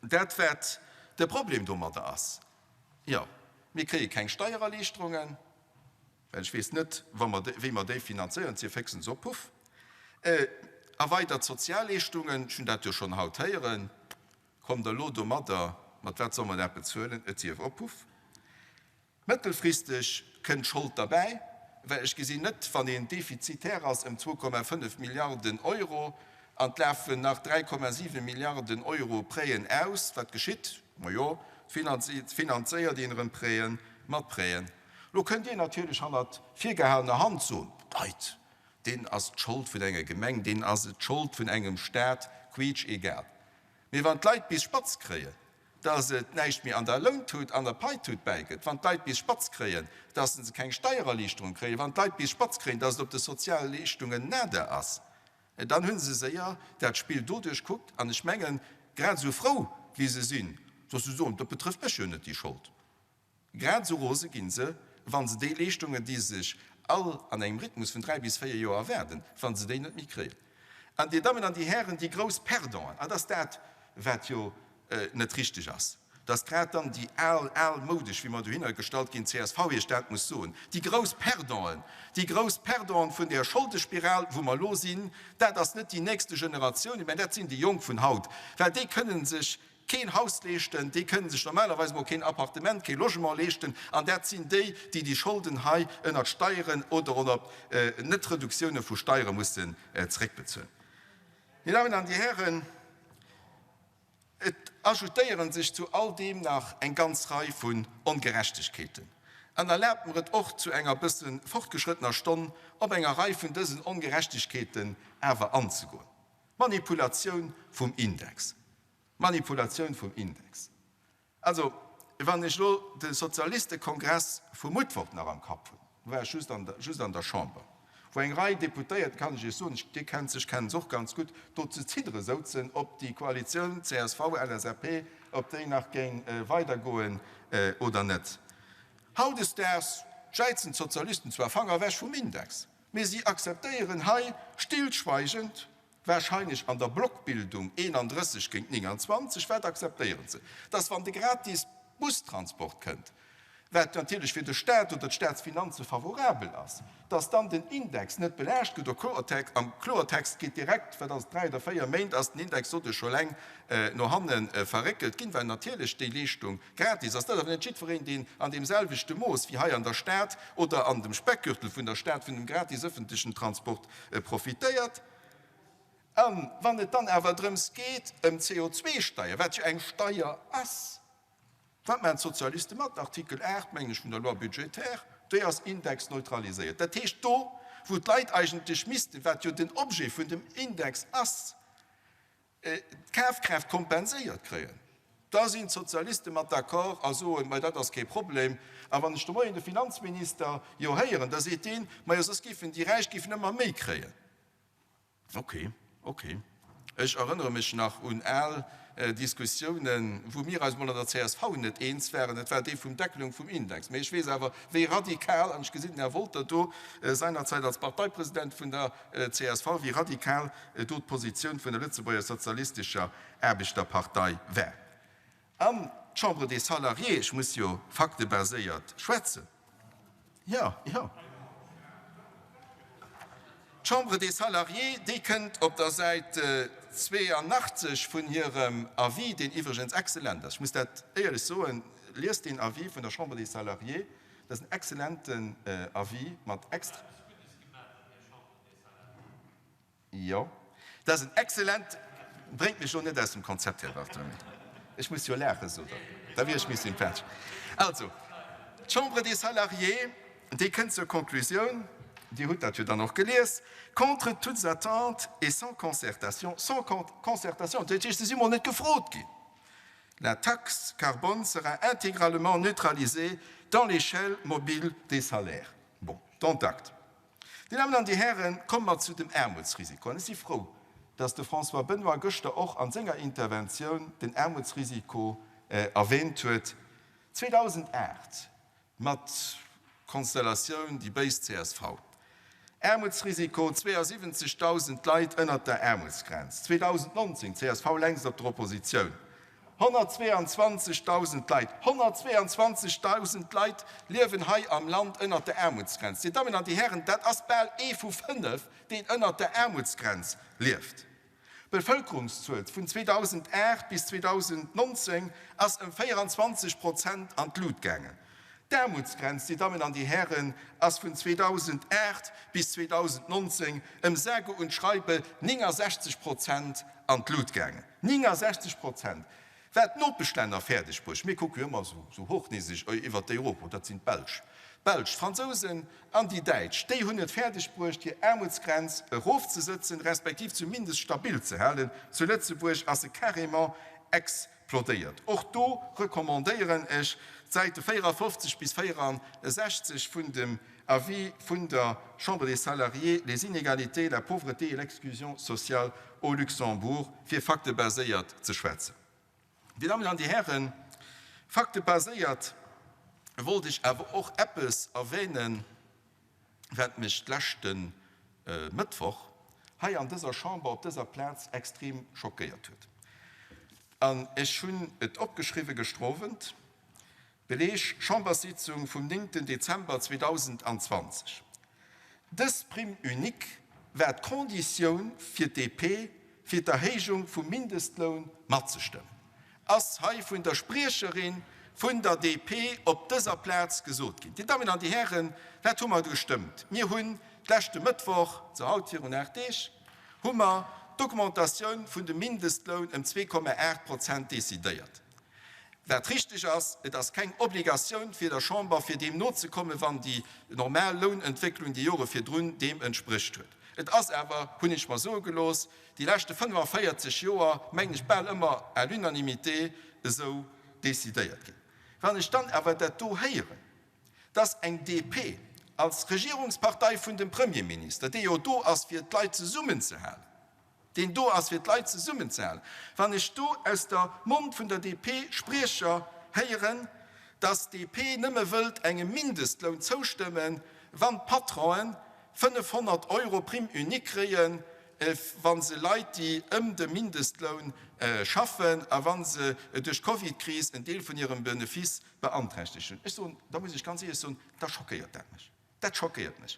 dat wat de Problem domadder ass, jo, mir kréie keng Steiererliichterungen, well ech weess net, wa mer, wéi mer déi finanzéieren, et sief héchstens op Puff. A weider d'Sozialleeschtungen, ech hunn dat jo schonn haut héieren, kommt Der elo domadder, mat wat soll mer dat bezuelen, et sief op Puff. Mëttelfristeg kënnt Schold derbäi, well ech gesinn net, wann een defizitär ass ëm 2,5 Milliarden Euro an et lafen nach 3,7 Milliarden Euro Prêten aus, wat geschitt? Majo, et finanzéiert een erëm Prêten mat Prêten. Lo kënnt Dir natierlech hannert virgehalener Hand soen, Leit, deen ass d'Schold vun enger Gemeng, deen ass d'Schold vun engem Staat, quiitsch egal. Mee wann d'Leit bis spatz kréien, dass et näischt méi an der Lountut, an der Paitut bäigëtt, wann d'Leit bis spatz kréien, dass se keng Steiererliichterung kréien, wann d'Leit bis spatz kréien, dass et op de Sozialleeschtungen nada ass, dann hu se séier dat Spill doduerch kuckt. An ech mengen, grad esou frou wéi se sinn, dass se soen, dat betrëfft mech jo net, déi Schold. Grad esou rose ginn se, wa se déi Leeschtungen, déi se sech all an engem Rhythmus vun 3 bis 4 Joer erwaarden, wa se déi net méi kréien. An, Dir Dammen an Dir Hären, déi grouss Perdanten, an dat ass dat, wat jo net richteg ass, dass grad dann déi al, almoudesch, wéi mer dohinner gestallt ginn, csv Iech dat muss soen, déi grouss Perdanten, déi grouss Perdanten vun där Scholdespiral, wou mer elo sinn, dat ass net déi nächste Generatioun, mä dat sinn déi Jonk vun haut, well déi kënnen sech keen Haus leeschten, déi kënnen sech normalerweis emol keen Appartement, kee Logement leeschten, an dat sinn déi, déi déi Scholden hei ënnert Steieren oder ënner Netreduktioune vu Steiere mussen zréckbezuelen. Dir Dammen an Dir Hären, et ajoutéiere sech zu all deem nach eng ganz Rei vun Ongerechtegkeeten. An erlaabt mer et och zu enger bësse fortgeschrëttener Stonn op enger Rei vun dësen Ongerechtegkeeten awer anzegoen. Manipulatioun vum Index. Manipulatioun vum Index. Also, wann ech elo de Sozialistekongress vu Mutfort nach am Kapp hunn, do war ech just an der, just an der Chamber. Wou eng Rei Deputéiert, kann ech Iech soen, ech, Dir kennt se, ech kennen se och ganz gutt, do ze ziddere souzen, ob déi Koalitioun CSV-LSAP, ob déi nach géing weidergoen oder net. Hautdesdaags jäizen d'Sozialisten zwar Fanger ewech vum Index, mee si akzeptéieren hei stillschweigend, wahrscheinlech an der Blockbildung 31 géint 29, wat akzeptéieren se, dass wann de gratis Bustransport kënnt, wat natierlech fir de Staat oder d'Staatsfinanze favorabel ass, dass dann den Index net belaascht gëtt, am Kloertext geet direkt, wat ass et, dräi oder véier Méint ass den Index doduerch scho laang no hanne verréckelt ginn, well natierlech déi Leeschtung gratis ass. Dat ass awer net jiddwereen, deen an deem selwechte Mooss wéi hei an der Stad oder an dem Speckgürtel vun der Stad vun dem gratis öffentlechen Transport profitéiert. A wann et dann awer drëms geet, ëm d'CO2-Steier, wat jo eng Steier ass, wat maachen d'Sozialiste mat? Artikel 8, mengen ech, vun der Loi budgétaire, déi ass indexneutraliséiert. Dat heescht, do wou d'Leit eigentlech missten, wat jo den Objet vun dem Index ass, d'Kafkraaft kompenséiert kréien, da sinn d'Sozialiste mat d'accord a soen, ma dat ass kee Problem. A wann ech de Moien de Finanzminister jo héieren, da seet deen, majo soss géifen déi Räich géifen ëmmer méi kréien. Ok, ok. Ech erënnere mech nach un al Diskussiounen, wou mir eis mol an der csv net eens waren, dat war déi vum Deckelung vum Index. Mee ech weess awer, wéi radikal, an ech gesinn den Här Wolter do seinerzäit als Parteipresident vun der csv, wéi radikal do d'Positioun vun der Lëtzebuerger Sozialistescher Aarbechterpartei war. An d'Chambre des Salariés, ech muss jo faktebaséiert schwätzen, jo, jo, d'Chambre des Salariés, déi kënnt op der Säit 82 vun hirem Avis, deen iwwregens excellent ass, ech muss dat éierlech soen, liest deen Avis vun der Chambre des Salariés, dat ass en excellenten Avis mat extra. Jo, dat ass en excellent. Bréngt mech elo net aus dem Konzept, Här Barthelemy. Ech muss jo laachen, sot Der. Da wier ech méi sympathesch. Also, d'Chambre des Salariés, déi kënnt zur Konklusioun, Dir hutt dat jo dann och gelies, contre toutes attentes et sans concertation, sans concertation, dat heescht, se si mol net gefrot ginn, la taxe carbone sera intégralement neutralisée dans l'échelle mobile des salaires. Bon, dont acte. Dir Dammen an Dir Hären, komme mer zu dem Aarmutsrisiko. An ech si frou, dass de François Benoy gëschter och a senger Interventioun den Aarmutsrisiko erwähnt huet. 2008 mat Konstellatioun déi béis csv, Aarmutsrisiko, 72.000 Leit ënnert der Aarmutsgrenz. 2019, csv längst op der Oppositioun, 122.000 Leit, 122.000 Leit liewen hei am Land ënnert der Aarmutsgrenz. Dir Dammen an Dir Hären, dat ass bal ee vu fënnef, deen ënnert der Aarmutsgrenz lieft. D'Bevëlkerungszuel vun 2008 bis 2019 ass ëm 24 Prozent an d'Lut gaangen. D'Aarmutsgrenz, Dir Dammen an Dir Hären, ass vun 2008 bis 2019 ëm sage und schreibe 69 Prozent an d'Lut gaangen. 69 Prozent! Wat d'Nopeschlänner fäerdeg bruecht, mir kucke jo ëmmer esou hochnäseg iwwert déi erof, dat sinn d'Belsch, d'Belsch, d'Fransousen an déi Däitsch, déi hunn et fäerdeg bruecht, hir Aarmutsgrenz erofzesëtzen, respektiv zumindest stabil ze halen. Zu Lëtzebuerg ass se carrément explodéiert. Och do recommandéieren ech d'Säite 54 bis 64 vun dem Avis vun der Chambre des Salariés, Les inégalités, la pauvreté et l'exclusion sociale au Luxembourg, fir faktebaséiert ze schwätzen. Dir Dammen an Dir Hären, faktebaséiert wollt ech awer och eppes erwähnen, wat mech d'leschte Mëttwoch hei an dëser Chamber op dëser Plaz extrem schockéiert huet. An ech hunn et opgeschriwwen gëschter Owend, Beleg, Chamberssitzung vum 9 Dezember 2020. Dës Prime unique war d'Konditioun fir d'DP fir d'Erhéijung vum Mindestloun matzestëmmen, ass hei vun der Spriecherin vun der DP op dëser Plaz gesot ginn. Dir Dammen an Dir Hären, wat hu mer gestëmmt? Mir hunn d'leschte Mëttwoch, also haut virun 8 Deeg, hu mer d'Augmentatioun vun dem Mindestloun ëm 2,8 Prozent decidéiert. Wat richteg ass, et ass keng Obligatioun fir der Chamber, fir deem nozekommen, wann déi normal Lounentwécklung déi Jore virdrun deem entsprécht huet. Et ass awer, hunn ech mer soe gelooss, déi leschte 45 Joer, mengen ech, bal ëmmer à l'unanimité esou decidéiert ginn. Wann ech dann awer dat do héieren, dass eng DP. als Regierungspartei vun dem Premierminister, dee jo do ass fir d'Leit zesummenzehalen, deen do ass fir d'Leit zesummenzehalen, wann ech do aus der Mond vun der DP-Spriecher héieren, dass d'DP nëmme wëllt engem Mindestloun zoustëmmen, wann d'Patronen 500 Euro Prime unique kréien, wa se Leit, déi ëm de Mindestloun schaffen, a wa se duerch d'Covidkris en Deel vun hirem Benefice beanträchtegt hunn. Ech soen, da muss ech ganz éierlech soen, da schockéiert dat mech. Dat schockéiert mech.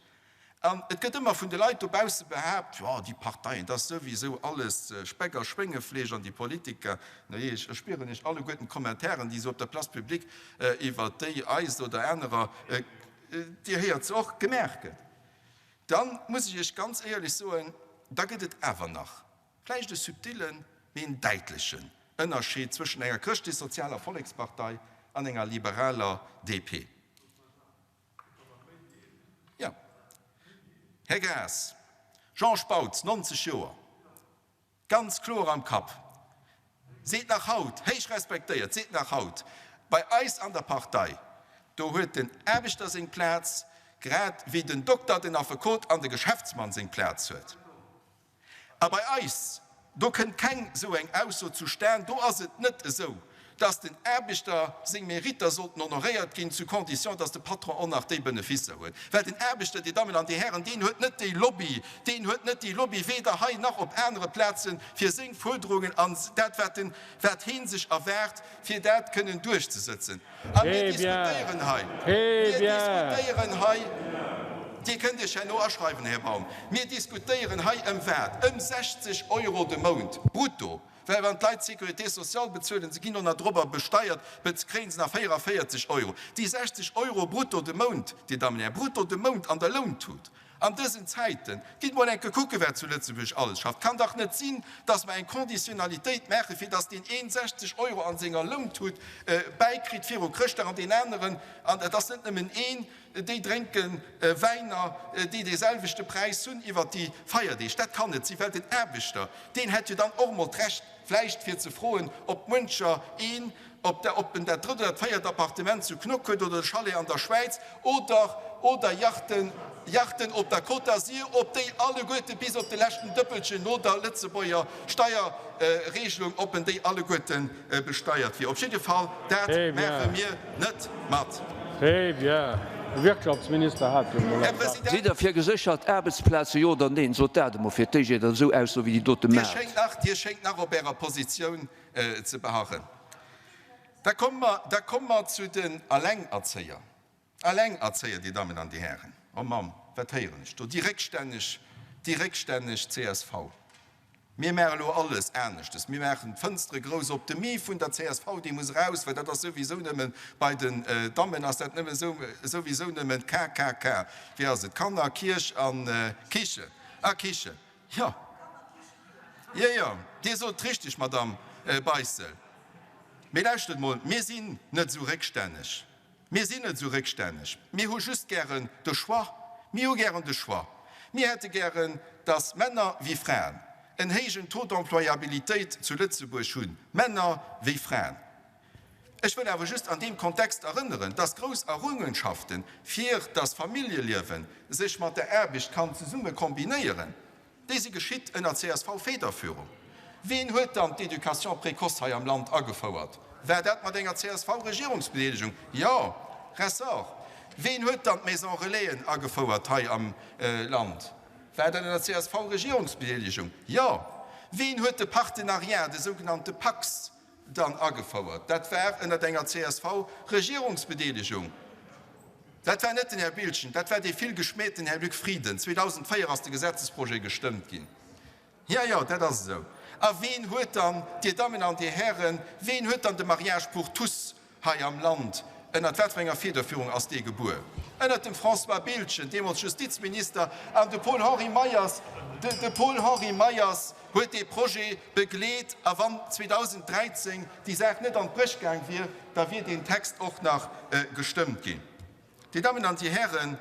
An et gëtt ëmmer vun de Leit dobausse behaapt, jo, déi Parteien, dat ass souwisou alles Speck a Schwéngefleesch an déi Politiker, na jee, ech erspieren Iech alleguerten d'Kommentairen, déi esou op der Place publique iwwert déi, eis oder anerer, Dir héiert se och, gemaach gëtt. Dann muss ech Iech ganz éierlech soen, da gëtt et awer nach vläicht e subtillen, mee en däitlechen Ënnerscheed zwëschen enger chrëschtlech-sozialer Vollekspartei an enger liberaler DP. Jo, Här Graas, Jean Spautz, 90 Joer, ganz kloer am Kapp, seet nach haut, héich respektéiert, seet nach haut, Bei eis an der Partei, do huet den Aarbechter seng Plaz, grad wéi den Dokter, den Affekot an de Geschäftsmann seng Plaz huet. A bei eis, do kënnt keng esou eng Ausso zustan, do ass et net esou, dass den Aarbechter seng Méritter sollten honoréiert ginn, sous condition, dass de Patron och nach déi Benefisser huet. Well den Aarbechter, Dir Dammen an Dir Hären, deen huet net déi Lobby, deen huet net déi Lobby, weder hei nach op anere Plazen, fir seng Fuerderungen an dat, wat en, wat hee sech erwaart, fir dat kënnen duerchzesëtzen. A mir diskutéieren hei, mir diskutéieren hei, Dir kënnt Iech herno aschreiwen, Här Baum, mir diskutéieren hei ëm wat? Ëm 60 Euro de Mount brutto. Well wann d'Leit d'Sécurité sociale bezuelen, se ginn och nach dorobber besteiert, kréie se nach 44 Euro. Déi 60 Euro brutto de Mount, Dir Dammen an Hären, brutto de Mount an der Lountut an dësen Zäiten, gitt mol enke kucke wat zu Lëtzebuerg alles schafft, kann dach net sinn, datt mer eng Conditionnalitéit maachen, fir datt deen een 60 Euro an senger Lountut bäikritt viru Chrëschtdag an deen aneren, an et ass net nëmmen een, Déi drénke Wäiner, déi dee selwechte Präis hunn iwwert déi Feierdeeg. Dat kann net sinn, well den Aarbechter, deen hätt jo dann och emol d'Recht vläicht fir ze froen, ob muencher een, ob en dat drëtt oder dat véiert Appartement zu Knock huet oder de Chalet an der Schwäiz oder oder Yachten, Yachten op der Côte d'Azur, ob déi alleguerte bis op de leschten Dëppelchen no der Lëtzebuerger Steierregelung, ob en déi alleguerte besteiert wier. Op jidde Fall, dat maache mir net mat. Très bien. De Wirtschaftsminister hat jo emol Här eng Saach. President. Sidd Der fir geséchert Aarbechtsplaze, jo oder neen? Sot dat emol fir d'éischt, ier Der esou Ausso wéi déi dote Dir maacht. schéngt nach, Dir schéngt nach op Ärer Positioun ze beharren. Da komme mer, da komme mer zu den Allengerzéier. Allengerzéier, Dir Dammen an Dir Hären, oh Mamm, wat héieren ech do, déi réckstänneg, déi réckstänneg csv. Mir maache elo alles aneschtes, mir maachen d'Fënstere grouss op. De Mi vun der csv, dee muss eraus, well dat ass souwisou nëmmen, bei den Dammen ass dat nëmmen esou, souwisou nëmmen KKK, wéi ass et, Kanner, Kierch a Kichen, a Kichen, jo, jo, jo, Dir sot et richtig, Madamm Beissel. Mee lauschtert emol, mir sinn net esou réckstänneg. Mir sinn net esou réckstänneg. Mir hu just gären de Choix. Mir hu gären de Choix. Mir hätte gären, dass Männer wéi Fraen en héijen Taux d'employabilitéit zu Lëtzebuerg hunn, Männer wéi Fraen. Ech wëll awer just an deem Kontext erënneren, dass grouss Errungenschaften, fir dass Familljeliewe sech mat der Aarbecht kann zesumme kombinéieren, Déi si geschitt ënner CSV-Federführung. Ween huet dann d'Éducation précoce hei am Land agefouert? War dat mat enger CSV-Regierungsbedeelegung? Jo! Ressort. Ween huet dann d'Maison Relaisen agefouert hei am Land? War dat ënner CSV-Regierungsbedeelegung? Jo! Ween huet de Partenariat, de sougenannte PACS, dann agefouert. Dat war ënnert enger CSV-Regierungsbedeelegung. Dat war net den Här Biltgen, dat war dee vill geschmähten Här Luc Frieden. 2004 ass de Gesetzesprojet gestëmmt ginn. Jo, jo, dat ass esou. A ween huet dann, Dir Dammen an Dir Hären, ween huet dann de Mariage pour tous hei am Land, ënnert wat fir enger Federführung ass dee gebuer? Ënnert dem François Biltgen, deemools Justizminister, an de Paul-Henri Meyers, de Paul-Henri Meyers, huet dee Projet begleet a wann 2013 déi Saach net an d'Bréch gaang wier, da wier deen Text och nach gestëmmt ginn. Dir Dammen an Dir Hären,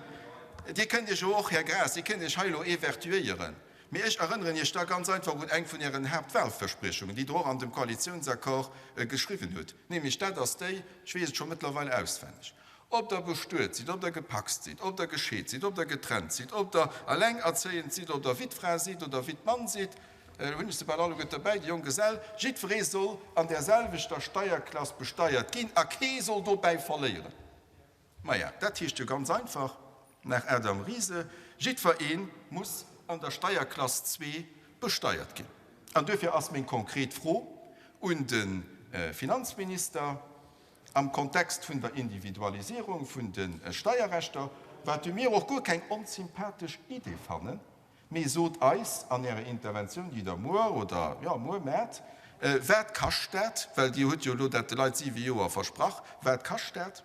Dir kënnt Iech elo och, Här Graas, Dir kënnt Iech hei elo évertuéieren, mee ech erënneren Iech da ganz einfach un eng vun Ären Haaptwahlverspriechungen, déi Der och an dem Koalitionsaccord geschriwwen hutt, nämlech dat ass déi, ech weess et scho mëttlerweil auswenneg. Ob Der bestuet sidd, ob Der gepacst sidd, ob Der gescheet sidd, ob Der getrennt sidd, ob Der elengerzéiend sidd, ob Der Wittfra sidd oder Wittmann sidd, elo hunn ech se bal alleguer derbäi, de Jonggesell, jiddweree soll an där selwechter Steierklass besteiert ginn a kee soll dobäi verléieren. Maja, dat heescht jo ganz einfach, nach Adam Riese, jiddwer ee muss an der Steierklass zwee besteiert ginn. An duerfir ass meng konkret Fro un de Finanzminister am Kontext vun der Individualisierung vun de Steierrechter, wat jo mir och guer keng onsympathesch Idee fannen, Mee sot eis an Ärer Interventioun, déi Der muer oder, jo, muer maacht, Wat kascht dat? Well Dir hutt jo elo dat de Leit siwe Joer versprach. Wat kascht dat?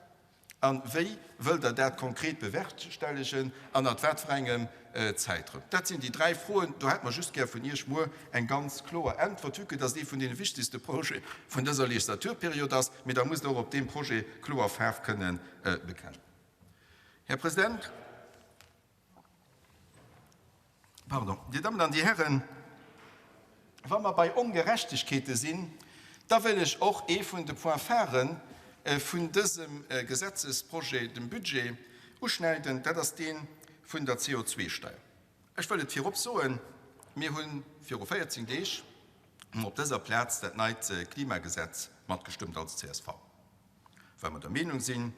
A wéi wëllt Der dat konkret bewerkstellegen an at wat fir engem Zäitraum? Dat sinn déi dräi Froen. Do hätte mer just gär vun Iech muer eng ganz kloer Äntwert, vue que dass et ee vun deene wichtegste Projete vun dëser Legislaturperiod ass. Mee da musst Der och op deem Projet kloer Faarf kënnen bekennen. Här President. Pardon, Dir Dammen an Dir Hären, wa mer bei Ongerechtegkeete sinn, da wëll ech och ee vun de Points phares vun dësem Gesetzesprojet, dem Budget, uschneiden, dat ass dee vun der CO2-Steier. Ech wëll et virop soen, Mir hu viru 14 Deeg op dëser Plaz dat neit Klimagesetz matgestëmmt als csv. Well mer der Meenung sinn,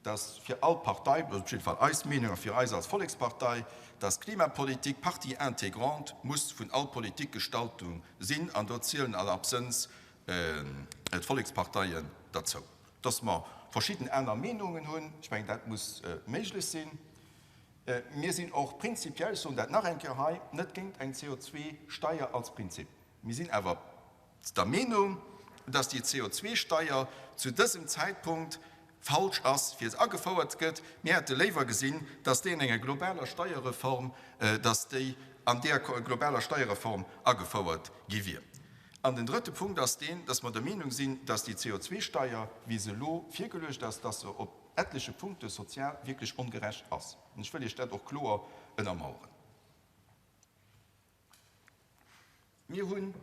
dass fir all Partei, dat ass op jidde Fall eis Meenung a fir eis als Vollekspartei, dass d'Klimapolitik Partie intégrante muss vun all Politikgestaltung sinn, an do zielen aller Absënns d'Volleksparteien derzou. Dass mer verschidden aner Meenungen hunn, ech mengen, dat muss méiglech sinn. Mir sinn och prinzipiell, ech soen dat nach eng Kéier hei, net géint eng CO2-Steier als Prinzip. Mir sinn awer der Meenung, dass déi CO2-Steier zu dësem Zäitpunkt falsch ass, fir se agefouert gëtt. Mir hätte léiwer gesinn, dass déi an enger globaler Steierreform, dass déi an där globaler Steierreform agefouert gi wier. An den drëtte Punkt ass deen, dass mer der Meenung sinn, dass déi CO2-Steier, wéi se elo virgeluecht ass, dass se op etleche Punkte sozial wierklech ongerecht ass. An ech wëll Iech dat och kloer ënnermauern. Mir hunn,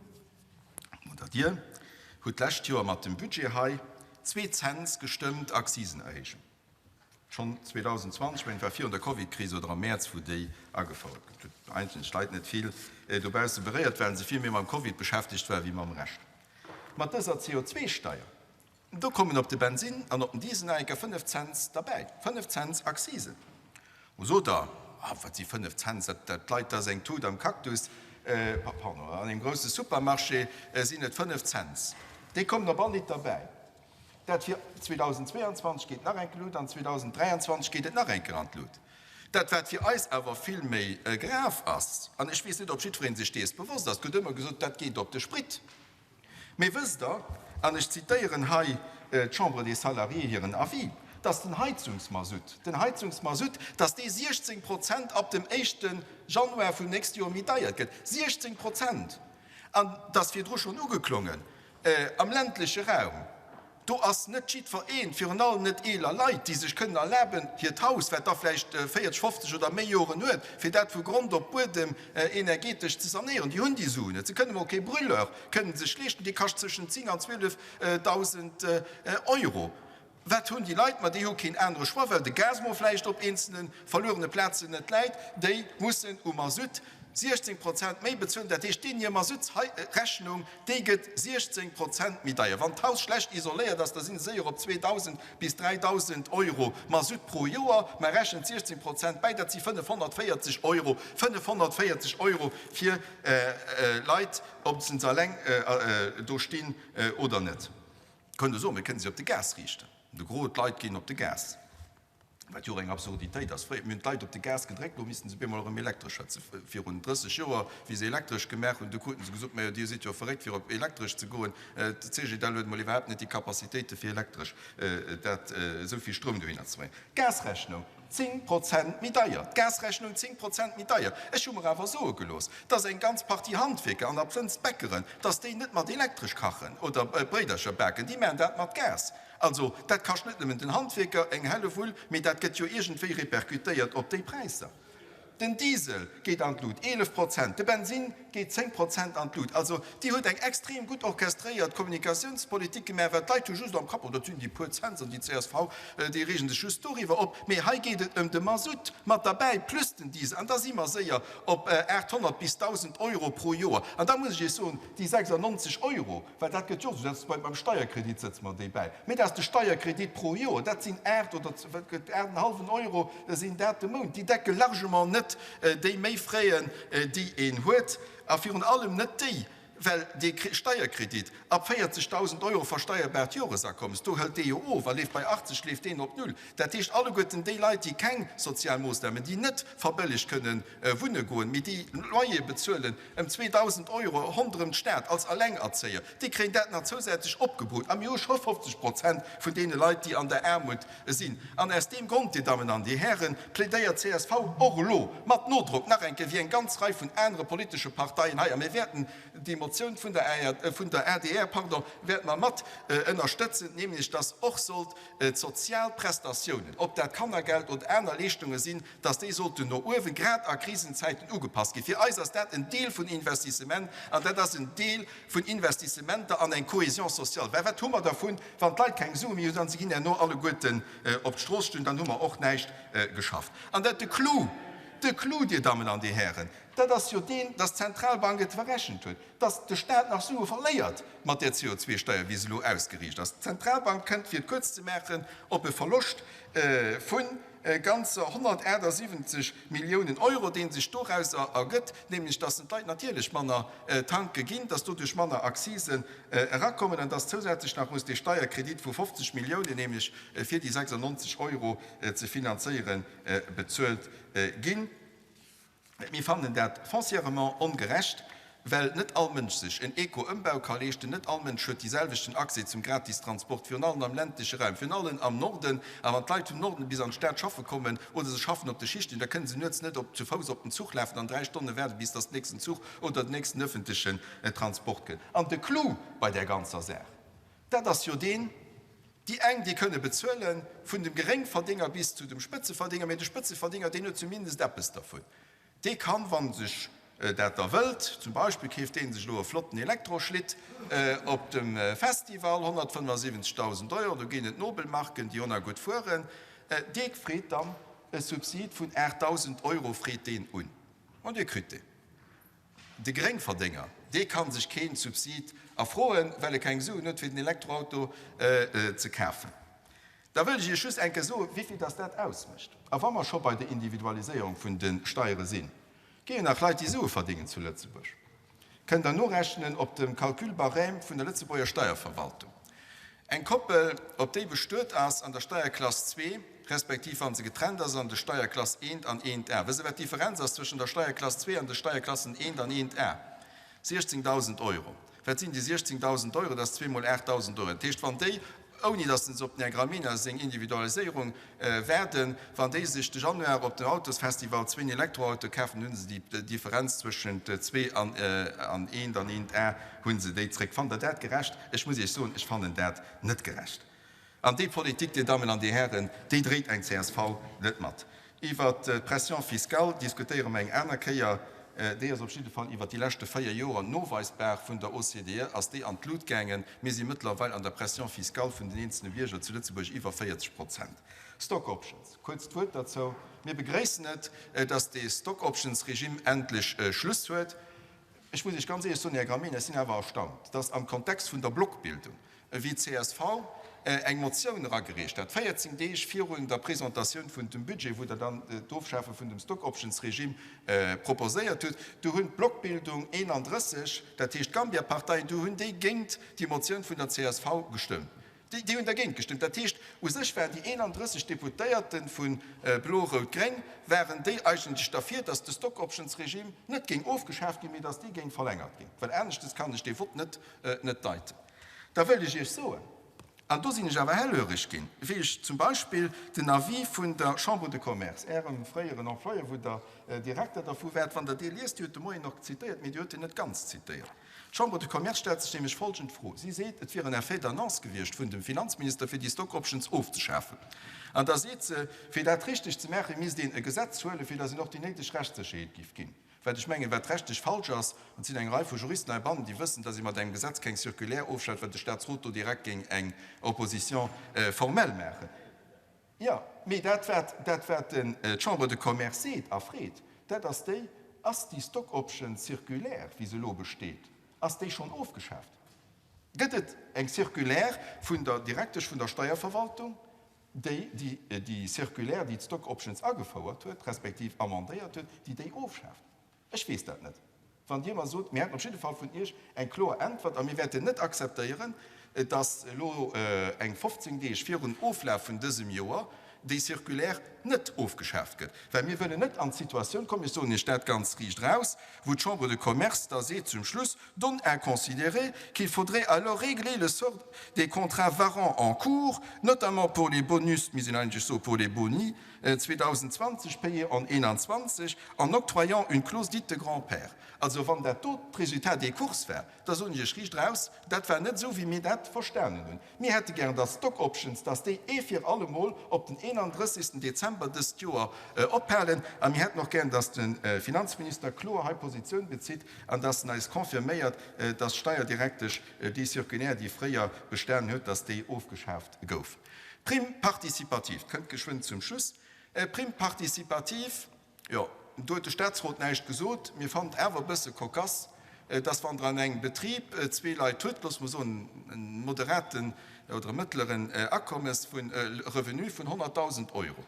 oder Dir hutt d'lescht Joer mat dem Budget hei zwee Cents gestëmmt, Akzisenerhéijung. Schonn 2020, ech mengen et war virun der Covidkris oder am Mäerz, wou déi agefouert gouf. Huet eigentlech d'Leit net vill dobausse beréiert, well se vill méi mam Covid beschäftegt waren, wéi mam Rescht. Mat dëser CO2-Steier Do kommen op de Bensinn an op den Diesel nach eng Kéier 5 Cents derbäi, 5 Cents Accisen. Lo sot Der, Ah, wat si 5 Cents, dat, dat leit, dat ass eng Tut am Cactus, pardon, an engem grousse Supermarché sinn et 5 Cents. Déi kommen op all Liter bäi. Dat fir 2022 geet nach eng Kéier Lut an 2023 geet et nach eng Kéier an d'Lut. Dat, wat fir eis awer vill méi grav ass, an ech weess net, ob jiddweree sech dees bewosst ass, et gëtt ëmmer gesot, dat geet op de Sprit. Mee wësst Der, an ech zitéieren hei d'Chambre des Salariés hiren Avis, dass den Heizungsmasutt, den Heizungsmasutt, dass dee 16 Prozent ab dem éischte Januar vum nächste Joer méi deier gëtt. 16 Prozent! An et ass virdru schonn ugeklongen, am ländleche Raum, Do ass net jiddwer een, virun allem net eeler Leit, déi sech kënnen erlaben, hiert Haus, wat da vläicht 40, 50 oder méi Joren huet, fir dat vu Grond op Buedem energetesch ze sanéieren. Déi hunn déi Suen net. Se kënnen emol kee Brûleur kënnen sech leeschten, dee kascht zwëschen 10 an 12.000 Euro. Wat hunn déi Leit? Ma déi hu keen anere Choix, well de Gas mol vläicht op eenzelne verluerene Plazen net läit. Déi mussen u Masutt 16 Prozent méi bezuelen. Dat heescht, deen hir Masuttsrechnung, déi gëtt 16 Prozent méi deier. Wann d'Haus schlecht isoléiert ass, da si se séier op 2.000 bis 3.000 Euro Masutt pro Joer. Mä rechent 16 Prozent bäi, dat si 540 Euro. 540 Euro fir Leit, ob se eleng do stinn oder net. Kënnt Der soen, mir kënnen se op de Gas riichten. De Gros, d'Leit ginn op de Gas. Wat jo och eng Absurditéit ass. Fréier, mir hunn d'Leit op de Gas gedréckt, elo missten se op eemol erëm elektresch hëtzen. Virun 30 Joer, wéi se elektresch gemaach hunn, du kruten se gesot, Majo, Dir sidd jo verréckt, fir op elektresch ze goen. De CGDL huet emol iwwerhaapt net déi Capacitéite fir elektresch dat, esou vill Stroum dohinner ze bréngen. D'Gasrechnung, 10 Prozent méi deier. D'Gasrechnung, 10 Prozent méi deier. Ech hu mer awer soe gelooss, dass eng ganz Partie Handwierker an absënns d'Bäckeren, dass déi net mat elektresch kachen oder Bréidercher baken, déi maachen dat mat Gas. Also, dat kascht net nëmmen den Handwierker eng Hellewull, mee dat gëtt jo iergendwéi répercutéiert op déi Präisser. Den Diesel geet an d'Lut, 11 Prozent, de Bensinn geet 10 Prozent an d'Lut. Also Dir hutt eng extrem gutt orchestréiert Kommunikatiounspolitik gemaach, well d'Leit hu just am Kapp, oh dat sinn déi puer Cents an déi csv, déi reegen sech just doriwwer op. Mee hei geet et ëm de Masutt mat derbäi plus den Diesel an da si mer séier op 800 bis 1.000 Euro pro Joer. An da muss ech Iech soen, déi 96 Euro, Well dat gëtt jo och esou, dat ass bei, beim Steierkredit sëtze mer déi bäi, mee dat ass de Steierkredit pro Joer, dat sinn 8 oder wat gëtt, 8 en hallwen Euro sinn dat de Mount. Déi decke largement net déi Méifraien, déi een huet, a virun allem net déi, well dee Steierkredit ab 40.000 Euro versteierbaart Joresakommes, do hëlt dee jo of a leeft bei 80 leeft deen op Null. Dat heescht, alleguerten déi Leit, déi keng sozial Moossnamen, déi net verbëllegt kënnen wunne goen, mee déi Loyer bezuelen ëm 2.000 Euro ronderëm d'Stad als Allengerzéier, déi kréien dat nach zousätzlech opgebrut. A mir hu scho 50 Prozent vun deene Leit, déi an der Aarmut sinn. An aus deem Grond, Dir Dammen an Dir Hären, plädéiert csv och elo mat Nodrock nach eng Kéier, wéi eng ganz Rei vun anere politesche Parteien hei, a mir wäerten déi Motioun vun der adr, pardon, wäerte mer mat ënnerstëtzen, nämlech dass och sollt d'sozial Prestatiounen, ob dat Kannergeld oder aner Leeschtunge sinn, dass déi sollten no uewen, grad a Krisenzäiten, ugepasst ginn. Fir eis ass dat en Deel vun Investissement an dat ass en Deel vun Investissementer an eng Cohésion sociale. Well wat hu mer dervun, wann d'Leit keng Sue méi hunn an se ginn herno alleguerten op d'Strooss stoen, dann hu mer och näischt geschafft. An dat de Clou, de Clou, Dir Dammen an Dir Hären, dat ass jo deen, dass d'Zentralbank et verrechent huet, dass de Staat nach Sue verléiert mat där CO2-Steuer, wéi se elo ausgeriicht ass. D'Zentralbank kënnt, fir et kuerz ze maachen, op e Verloscht vu ganzer 178 Milliounen Euro, dee sech dorauser ergëtt, nämlech dass d'Leit natierlech manner tanke ginn, dass doduerch manner Accisen erakommen an dass zousätzlech nach muss dee Steierkredit vu 50 Milliounen, nämlech fir déi 96 Euro ze finanzéieren, bezuelt ginn. Mir fannen dat foncièrement ongerecht, well net all Mënsch sech en Eco-Ëmbau ka leeschten, net all Mënsch huet déi selwechten Accès zum Gratistransport, virun allem am ländleche Raum, virun allem am Norden. A wann d'Leit vum Norden bis an d'Stad schaffe kommen oder se schaffen op de Schichten, da kënne se nuets net op zu Fouss op den Zuch lafen an 3 Stonne waarden, bis dass den nächsten Zuch oder den nächsten öffentlechen Transport kënnt. An de Clou bei där ganzer Saach, dat ass jo deen, Déi eng, déi kënne bezuelen, vun dem Geréngverdénger bis zu dem Spëtzeverdénger, mä de Spëtzeverdénger, deen huet zumindest eppes dervun. Dee kann, wa sech dat da wëllt, zum Beispill keeft dee sech elo e flotten Elektroschlitt op dem Festival, 175.000 Euro, do ginn et Nobelmarken, déi och nach gutt fueren, dee freet dann e Subsid vun 8.000 Euro, freet deen un, an dee kritt deen. De Geréngverdénger, dee ka sech keen Subsid erfroen, well e keng Suen huet fir den Elektroauto ze kafen. Da wëll ech Iech just eng Kéier soen, wéivill dass dat ausmécht. A wa mer scho bei der Individualiséierung vun de Steiere sinn, gi jo nach Leit, déi Sue verdéngen zu Lëtzebuerg. Kënnt Der norechnen op dem Calcul barème vun der Lëtzebuerger Steierverwaltung. Eng Koppel, ob déi bestuet ass an der Steierklass zwee, respektiv wa se getrennt ass an de Steierklass eent an eent A. Wësst Der, wat d'Differenz ass zwëschen der Steierklass zwee an de Steierklassen eent an eent A? 16.000 Euro. Wat sinn déi 16.000 Euro? Dat ass zweemol 8.000 Euro. Dat heescht, wann déi, ouni datt se op den Här Gramegna seng Individualiséierung waarden, wann déi sech de Januar op dem Autosfestival zwéin Elektroautoe kafen, hunn se déi Differenz zwëschent zwee an eent an eent A, hunn se déi zréck. Fannt Der dat gerecht? Ech muss Iech soen, ech fannen dat net gerecht. An déi Politik, Dir Dammen an Dir Hären, déi dréit eng csv net mat. Iwwert d'Pression fiscale diskutéiere mer eng aner Kéier. Déi ass op jidde Fall iwwert déi leschte 4 Joer noweisbar vun der OCDE ass déi an d'Lut gaangen. Mir si mëttlerweil an der Pression fiscale vun den eenzele Bierger zu Lëtzebuerg iwwer 40 Prozent. Stock options, kuerzt Wuert derzou, Mir begréissen et, dass dee Stock-options-Regime endlech Schluss huet. Ech muss Iech ganz éierlech soen, Här Gramegna, ech sinn awer erstaunt, dass am Kontext vun der Blockbildung, wéi csv eng Motioun eragereecht hat, 14 Deeg virun der Presentatioun vun dem Budget, wou Der dann d'Ofschafe vun dem Stock-options-Regime proposéiert hutt, du hunn d'Blockbildung 31, dat heescht d'Gambia-Parteien, du hunn déi géint déi Motioun vun der csv gestëmmt. Déi hunn dergéint gestëmmt. Dat heescht, u sech waren déi 31 Deputéierte vu Blo-Rout-Gréng, waren déi eigentlech derfir, datt de Stock-options-Regime net géing ofgeschaaft ginn, mee datt dee géing verlängert ginn. Well aneschtes kann ech dee Vott net deiten. Da wëllt ech Iech soen, an do sinn ech awer hellhöreg ginn, wéi ech zum Beispill den Avis vun der Chambre de Commerce, Ärem fréieren Employeur, wou Der Direkter dervu waart, wann Der dee liest, Dir hutt de Moien och zitéiert, mee Dir hutt en net ganz zitéiert. D'Chambre de Commerce stellt sech nämlech folgend Fro, Si seet, et wier en Effet d'annonce gewiescht vun dem Finanzminister, fir déi Stock options ofzeschafen. An da seet se, fir dat richteg ze maachen, misst een e Gesetz huelen, fir datt een och déi néideg Rechtssécherheet giff ginn. Wat ech mengen, wat rechtlech falsch ass, an et sinn eng Rei vu Juristen heibannen, déi wëssen, datt ee mat engem Gesetz keng Circulaire ofschaaft, well de Statsrot do direkt géing eng Opposition formelle maachen. Jo, mee dat wat, dat wat d'Chambre de Commerce seet a freet, dat ass déi, Ass déi Stock option Circulaire, wéi se elo besteet, ass déi schonn ofgeschaaft? Gëtt et eng Circulaire vun der Direktesch vun der Steierverwaltung, déi déi, déi Circulaire, déi d'Stock options agefouert huet, respektiv amendéiert huet, déi déi ofschaaft? Ech weess dat net. Wann Dir mer sot, mir hätten op jidde Fall vun Iech eng kloer Äntwert a mir wäerten net akzeptéieren, dass elo eng 15 Deeg virun Oflaf vun dësem Joer déi Circulaire net ofgeschaaft gëtt, well mir wëllen net an d'Situatioun kommen, ech soen Iech dat ganz riicht eraus, wou d'Chambre de Commerce da seet zum Schluss, donne à considérer qu'il faudrait alors régler le sort des contrats varant en cours, notamment pour les bonus, mir sinn eigentlech so pour les boni, 2020 payés en 21 en octroyant une clause dite de grand-père. Also wann dat do d'Resultat des courses war, da soen ech Iech riicht eraus, dat war net esou wéi mir dat verstanen hunn. Mir hätte gären, dass d'Stock options, dass déi ee fir alle Mol op den 31. Dezember dëst Joer ophalen. A mir hätten och gären, dass de Finanzminister kloer hei Positioun bezitt an dass en eis confirméiert, dass d'Steierdirektesch déi Circulaire, déi fréier bestanen huet, dass déi ofgeschaaft gouf. Prime participative, kënnt geschwënn zum Schluss. Prime participative, jo, do huet de Statsrot näischt gesot. Mir fannen et awer e bësse cocasse, dass wann Der an engem Betrib zwee Leit hutt, loosse mer soen e moderaten oder e mëttleren Akommes vun, Revenu vun 100.000 Euro,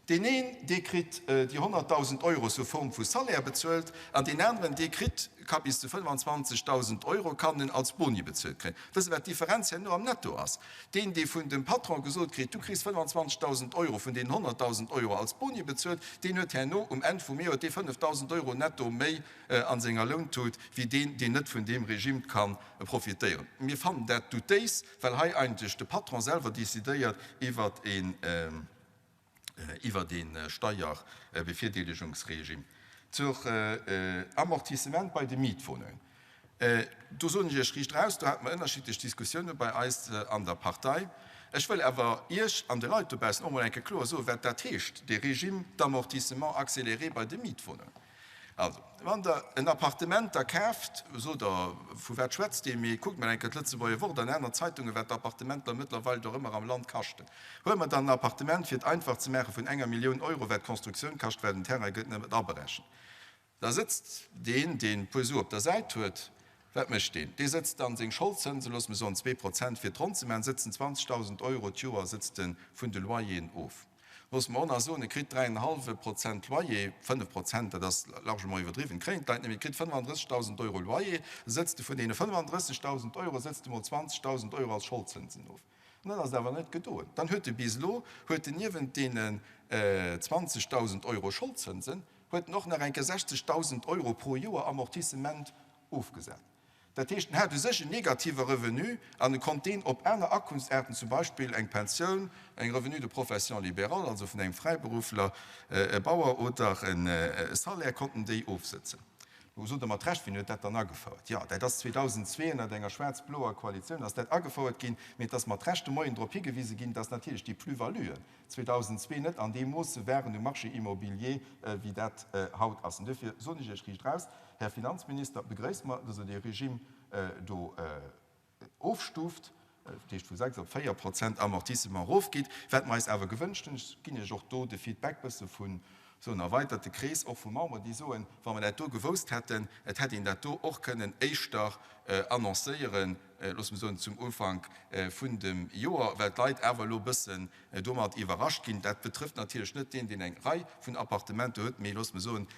Deen een, dee kritt déi 100.000 Euro sous forme vu Salaire bezuelt an deen aneren, dee kritt, ka bis zu 25.000 Euro kann en als Boni bezuelt kréien. Wësst Der, wat d'Differenz herno am Netto ass? Deen, dee vun dem Patron gesot kritt, du kriss 25.000 Euro vun deenen 100.000 Euro als Boni bezuelt, deen huet herno um Enn vum Joer dee 5.000 Euro netto méi a senger Lountut wéi deen, deen net vun deem Regime ka profitéieren. Mir fannen dat doutéis, well hei eigentlech de Patron selwer decidéiert iwwert een, iwwert ee Steierbevirdeelegungsregime zur Amortissement bei de Mietwohnungen. Do soen ech Iech riicht eraus, do hate mer ënnerschiddlech Diskussioune bei eis an der Partei. Ech wëll awer Iech an de Leit dobaussen och emol eng Kéier kloer soen, wat dat heescht, dee Régime d'amortissement accéléré bei de Mietwohnungen. Also, wann Der en Appartement da kaaft, sot Der, vu wat schwätzt dee? Mee kuckt mol eng Kéier d'Lëtzebuerger Wort an aner Zeitungen, wat d'Appartementer mëttlerweil do ëmmer am Land kaschten. Huele mer dann en Appartement, fir et einfach ze maachen, vun enger Millioun Euro, wat d'Constructioun kascht, well den Terrain gëtt net mat aberechent. Da sëtzt deen, deen e puer Su op der Säit huet, wat mécht deen? Dee sëtzt dann seng Scholdzënsen, loosse mer soen 2%, fir et ronn ze maachen, sëtzt en 20.000 Euro d'Joer sëtzt e vun de Loyeren of. Loosse mer och nach soen, e kritt dräienhallwe Prozent Loyer, 5 Prozent, dat ass largement iwwerdriwwen, kréien d'Leit net méi, e kritt 35.000 Euro Loyer, sëtzt e vun deene 35.000 Euro sëtzt e mol 20.000 Euro als Scholdzënsen of. An dann ass et awer net gedoen. Dann huet e bis elo, huet en niewent deenen 20.000 Euro Scholdzënsen, huet en och nach eng Kéier 60.000 Euro pro Joer Amortissement ofgesat. Dat heescht, en hat u sech en negative Revenu an e konnt deen op aner Akunftsaarten, zum Beispill eng Pensioun, eng Revenu de profession libérale, also vun engem Fräiberuffler, e Bauer oder e Salaire, konnt en déi ofsëtzen. Lo sot Der mat Recht, Wien huet dat dann agefouert? Jo, dat ass 2002 ënnert enger schwaarz-bloer Koalitioun ass dat agefouert ginn. Mee et ass mat Recht de Moien drop higewise ginn, dass natierlech déi Plus-valuen 2002 net an deem Moosse waren um Marché immobilier, wéi dat haut ass. An duerfir soen ech Iech riicht eraus, Här Finanzminister, begréisst mer, dass Der dee Regime do ofstuuft, dat heescht vu 6 op 4 Prozent Amortissement erofgeet. Wat mer eis awer gewënscht hunn, ech ginn Iech och do de Feedback bësse vun esou en erweiterte Krees, och vu Memberen, déi soen, wa mer dat do gewousst hätten, et hätt een dat do och kënnen éischter annoncéieren, loosse mer soen zum Ufank vun dem Joer, well d'Leit awer elo e bëssen domat iwwerrascht ginn. Dat betrëfft natierlech net deen, deen eng Rei vun Appartementer huet, mee loosse mer soen,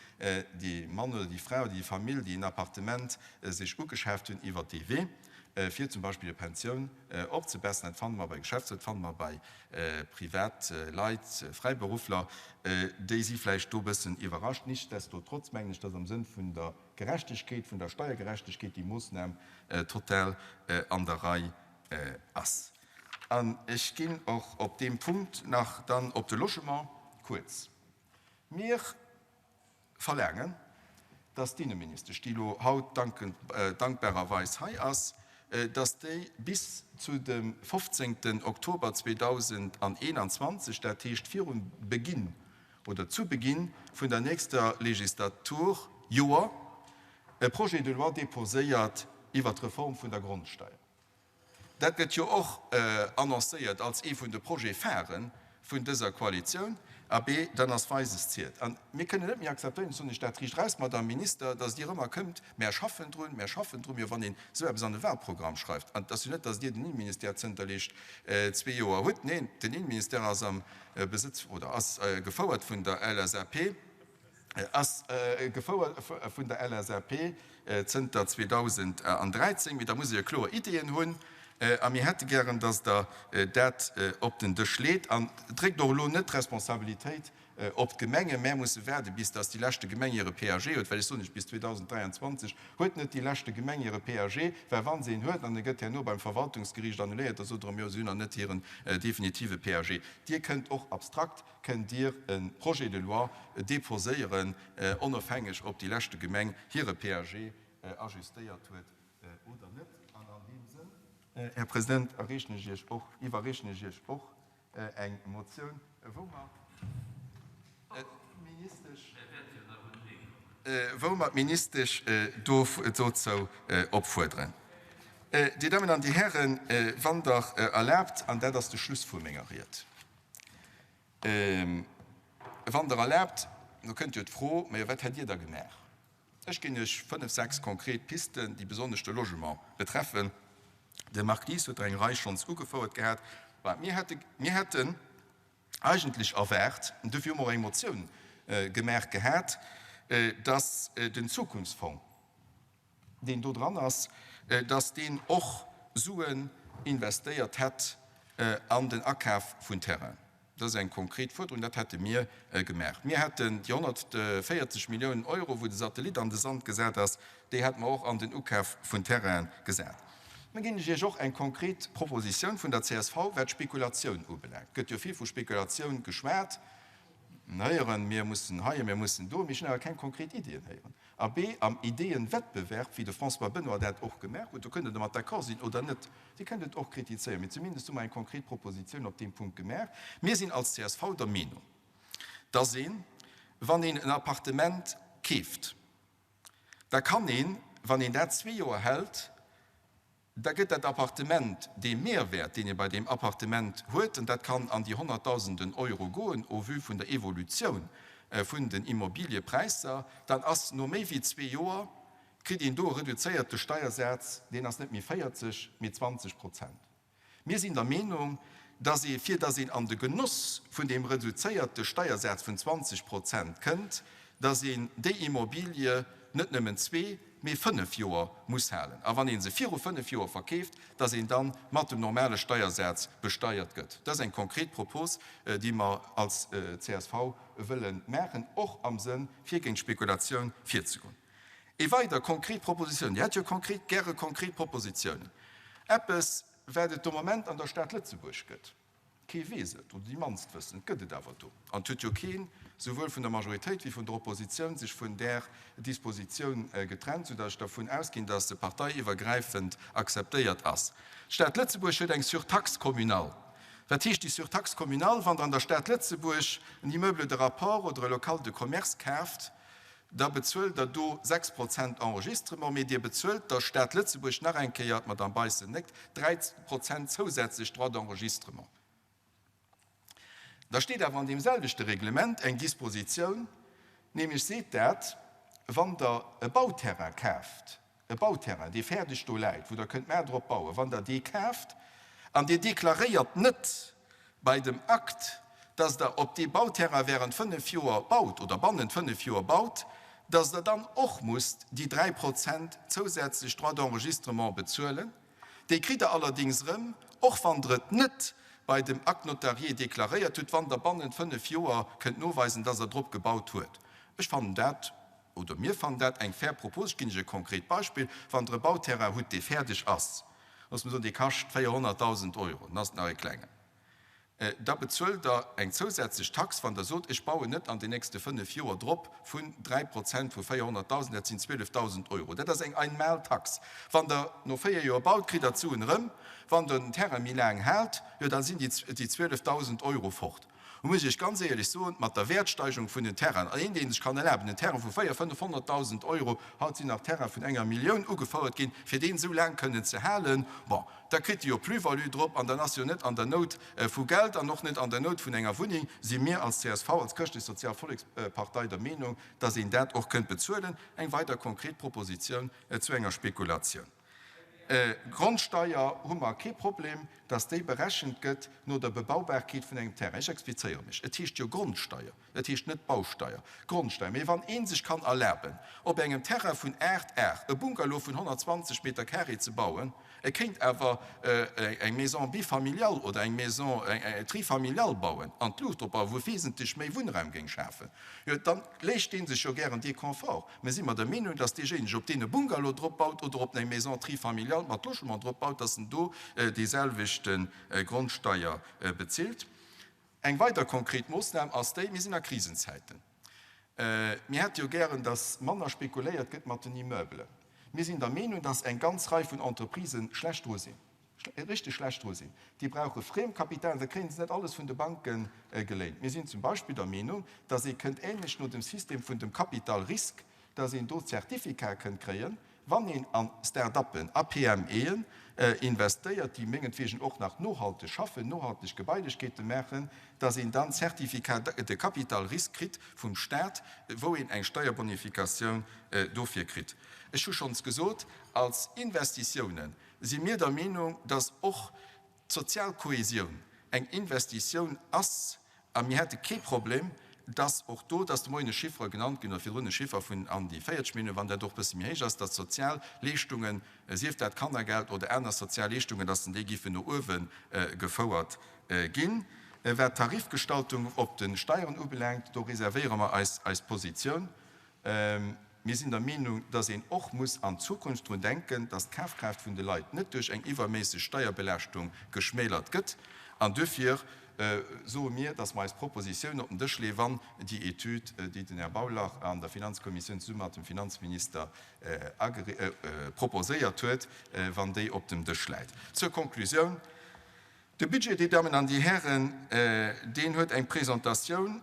dee Mann oder déi Fra oder déi Famill, déi en Appartement sech ugeschaaft hunn iwwert dee Wee, fir zum Beispill hir Pensioun opzebesseren. Dat fanne mer bei Geschäftsleit, dat fanne mer bei Privatleit, Fräiberuffler, déi si vläicht do e bëssen iwwerrascht. Nichtsdestotrotz mengen ech, dass am Sënn vun der Gerechtegkeet, vun der Steiergerechtegkeet déi Moossnam total an der Rei ass. An ech ginn och op deem Punkt nach dann op de Logement kuerz. Mir verlaangen, dass d'Inneministesch, déi elo haut dankbarerweis hei ass, dass déi bis zu dem 15. Oktober 2021, dat heescht virum Beginn oder zu Beginn vun der nächster Legislatur, Joer, e Projet de loi déposéiert iwwert d'Reform vun der Grondsteier. Dat gëtt jo och annoncéiert als ee vun de Projet-pharen vun dëser Koalitioun. Abee, dann ass Weises zielt. A mir kënnen net méi akzeptéieren, soen ech dat riicht eraus, Madame Minister, datt Dir ëmmer këmmt, Mär schaffen drun, mär schaffen drun. Mä wann een esou eppes an e Wahlprogramm schreift, an et ass jo net, datt Dir den Innenministère zënter lescht zwee Joer hutt, neen, den Innenministère ass am Besëtz oder ass gefouert vun der LSAP, ass gefouert vun der LSAP zënter 2013, mee da muss ee jo kloer Ideeën hunn a mir hätte gären, datt Der dat op den Dësch leet. An dréckt och elo net d'Responsabilitéit op d'Gemengen. Mär musse waarde bis datt déi leschte Gemeng hire PAG huet, well ech soen lech, bis 2023 huet net déi leschte Gemeng hire PAG, well wa se een huet an e gëtt herno beim Verwaltungsgeriicht annuléiert, da sot Der erëm, jo, se hunn nach net hiren definitive PAG. Dir kënnt och abstrakt kënnt Dir e Projet de loi déposéieren, onofhängeg ob déi leschte Gemeng hire PAG ajustéiert huet oder net. An an deem Sënn, Här President, erreechen ech Iech och, iwwerreechen ech Iech och eng Motioun, wou mer d'Ministesch, wou mer d'Ministesch dozou opfuerderen. Dir Dammen an Dir Hären, wann Der erlaabt, an dat ass de Schluss vu menger Ried, Wann Der erlaabt, do kënnt jo d'Fro, Majo, wat hätt Dir da gemaach? Ech ginn Iech fënnf, sechs konkret Pisten, déi besonnesch de Logement betreffen. De Marc Lies huet der eng Rei schonns ugefouert gehat. Mir hätte, mir hätten eigentlech erwaart, an dofir hu mer och eng Motioun gemaach gehat, dass den Zukunftsfong, deen do dran ass, dass deen och Suen investéiert hätt an den Akaf vun Terrainen. Dat ass eng konkret Fuerderung, dat hätte mir gemaach. Mir hätten déi 140 Milliounen Euro, wou de Satellit an de Sand gesat ass, déi hätte mer och an den Ukaf vun Terrainen gesat. Da ginn ech Iech och eng konkret Propositioun vun der csv, wat d'Spekulatioun ubelaangt. Et gëtt jo vill vu Spekulatioun geschwat. Héieren, mir mussen hei a mir mussen do, mee ech hunn awer keng konkret Iddien héieren. Abee, am Ideeënwettbewerb, wéi de François Benoy dat och gemaach huet, do kënnt Der domat d'accord sinn oder net, Dir kënnt et och kritizéieren, mee zumindest hu mer eng konkret Propositioun op deem Punkt gemaach. Mir sinn als csv der Meenung, dass een, wann een en Appartement keeft, da kann een, wann een dat zwee Joer hält, Da gëtt dat Appartement dee Mehrwäert, deen ee bei deem Appartement huet, an dat kann an déi Honnertdausenden Euro goen, au vu vun der Evolutioun vun den Immobiliëpräisser, dann ass no méi wéi zwee Joer, kritt een do e reduzéierte Steiersaz, deen ass net méi 40, mee 20 Prozent. Mir sinn der Meenung, dass ee, fir dass een an de Genoss vun deem reduzéierte Steiersaz vun 20 Prozent kënnt, dass een déi Immobilie net nëmmen zwee, mee fënnef Joer muss halen. A wann ee se viru fënnef Joer verkeeft, dass een da mat dem normale Steiersaz besteiert gëtt. Dat ass eng konkret Propos, déi mer als csv wëlle maachen, och am Sënn, fir géint d'Spekulatioun virzegoen. Ee weider konkret Propositioun, Dir hätt jo konkret gäre konkret Propositiounen, eppes wat et de Moment an der Stad Lëtzebuerg gëtt, kee weess et oder déi mannst wëssen et, gëtt et awer do. An et huet jo keen, souwuel vun der Majoritéit wéi vun der Oppositioun, sech vun där Dispositioun getrennt, soudatt ech dervun ausginn, datt se parteiiwwergräifend akzeptéiert ass. D'Stad Lëtzebuerg huet eng Surtaxe communale. Wat heescht déi Surtaxe communale? Wann Der an der Stad Lëtzebuerg en Immeuble de rapport oder e Local de commerce kaaft, da bezuelt Der do 6 Prozent Enregistrement, mee Dir bezuelt der Stad Lëtzebuerg nach eng Kéier, d'Madame Beissel néckt, 3 Prozent zousätzlech Droits d'enregistrement. Da steet awer an deem selwechte Reglement eng Dispositioun, nämlech seet dat, wann Der e Bauterrain kaaft, e Bauterrain, dee fäerdeg do läit, wou Der kënnt mar drop bauen, wann Der dee kaaft an Dir deklaréiert net bei dem Akt, dass Der op dee Bauterrain während fënnf Joer baut oder bannent fënnf Joer baut, dass Der dann och musst déi 3 Prozent zousätzlech Droits d'enregistrement bezuelen. Déi kritt Der allerdéngs erëm, och wann Der et net bei dem Acte notarié deklaréiert hutt, wann Der bannent fënnf Joer kënnt noweisen, dass Der drop gebaut huet. Ech fannen dat Oder mir fannen dat eng fair Propos. Ech ginn Iech e konkret Beispill, Wann Der e Bauterrain hutt, dee fäerdeg ass, loosse mer soen, dee kascht 400.000 Euro, dann ass et nach e klengen. Da bezuelt Der eng zousätzlech Tax, wann Der sot, ech bauen net an den nächste fënnf Joer drop, vun 3 Prozent vu 400.000, dat sinn 12.000 Euro. Dat ass eng Einmaltax. Wann Der no véier Joer baut, kritt Der d'Suen erëm. Wann Der den Terrain méi laang haalt, jo da sinn déi 12.000 Euro fort. Hu muss ech Iech ganz éierlech soen, mat der Wäertsteigerung vun den Terrainen, an een, dee sech kann erlaben, en Terrain vu 400.000, 500.000 Euro, haut sinn nach Terraine vun enger Millioun ugefouert ginn, fir deen esou laang kënnen ze halen, bon, da kritt e jo Plus-value drop an dann ass jo net an der Nout vu Geld an och net an der Nout vun enger Wunneng, si mir als csv, als Chrëschtlech-Sozial Vollekspartei der Meenung, dass een dat och kënnt bezuelen. Eng weider konkret Propositioun zu enger Spekulatioun. Grondsteier hu mer kee Problem, dass déi berechent gëtt no der Bebaubarkeet vun engem Terrain. Ech explizéiere mech, Et heescht jo Grondsteier, et heescht net Bausteier, Grondsteier. Mee wann ee sech kann erlaben, op engem Terrain vun 8 Ar e Bungalow vun 120 Meter carré ze bauen, e kéint awer eng Maison bifamiliale oder eng Maison trifamiliale bauen an d'Luucht drop bauen, wou e wesentlech méi Wunnraum géing schafen, jo dann léischt dee sech jo gären dee Confort. Mir si mer der Meenung, dass deejéinege, ob deen e Bungalow drop baut oder ob en eng Maison trifamiliale mat Logement drop baut, dass en do déiselwechte Grondsteier bezilt. Eng weider konkret Moossnam ass déi, Mir sinn a Krisenzäiten. Mir hätte jo gären, dass manner spekuléiert gëtt mat den Immeubelen. Mir sinn der Meenung, dass eng ganz Rei vun Entreprisë schlecht dru sinn. richteg schlecht dru sinn, déi brauche Friemkapital, dat kréie se net alles vun de Banke geléint. Mir sinn zum Beispill der Meenung, datt ee kënnt ähnlech no dem System vun dem Capital-Risque, datt een do Zertifikate kënnt kréien, wann een an Start-uppen, a PMEen investéiert, déi mengetwegen och nach nohalteg schaffen, nohalteg Gebailechkeete maachen, datt een dann Certificats de capital-risque kritt vum Stat, wou een eng Steierbonifikatioun dofir kritt. Ech hu schonns gesot, als Investitiounen si mir der Meenung, dass och d'sozial Kohesioun eng Investitioun ass a mir hätte kee Problem, dass och do, dass de Moien e Chiffre genannt ginn oder virdrun e Chiffer vun an déi 40 Milliounen, wann dat och e bësse méi héich ass, dass d'sozial Leeschtungen, sief dat Kannergeld oder aner sozial Leeschtungen, dass déi giffen no uewe gefouert ginn. Wat d'Tarifgestaltung op de Steieren ubelaangt, do reservéiere mer eis eis Positioun. Mir sinn der Meenung, dass een och muss an Zukunft drun denken, dass d'Kafkraaft vun de Leit net duerch eng iwwerméisseg Steierbelaaschtung geschmälert gëtt. An duerfir soe mir, dass mer eis Propositioun op den Dësch leeën, wann déi Etüd, déi den Här Bauler an der Finanzkommissioun zesumme mat dem Finanzminister proposéiert huet, wann déi op dem Dësch läit. Zur Konklusioun, De Budget, Dir Dammen an Dir Hären, deen huet eng Presentatioun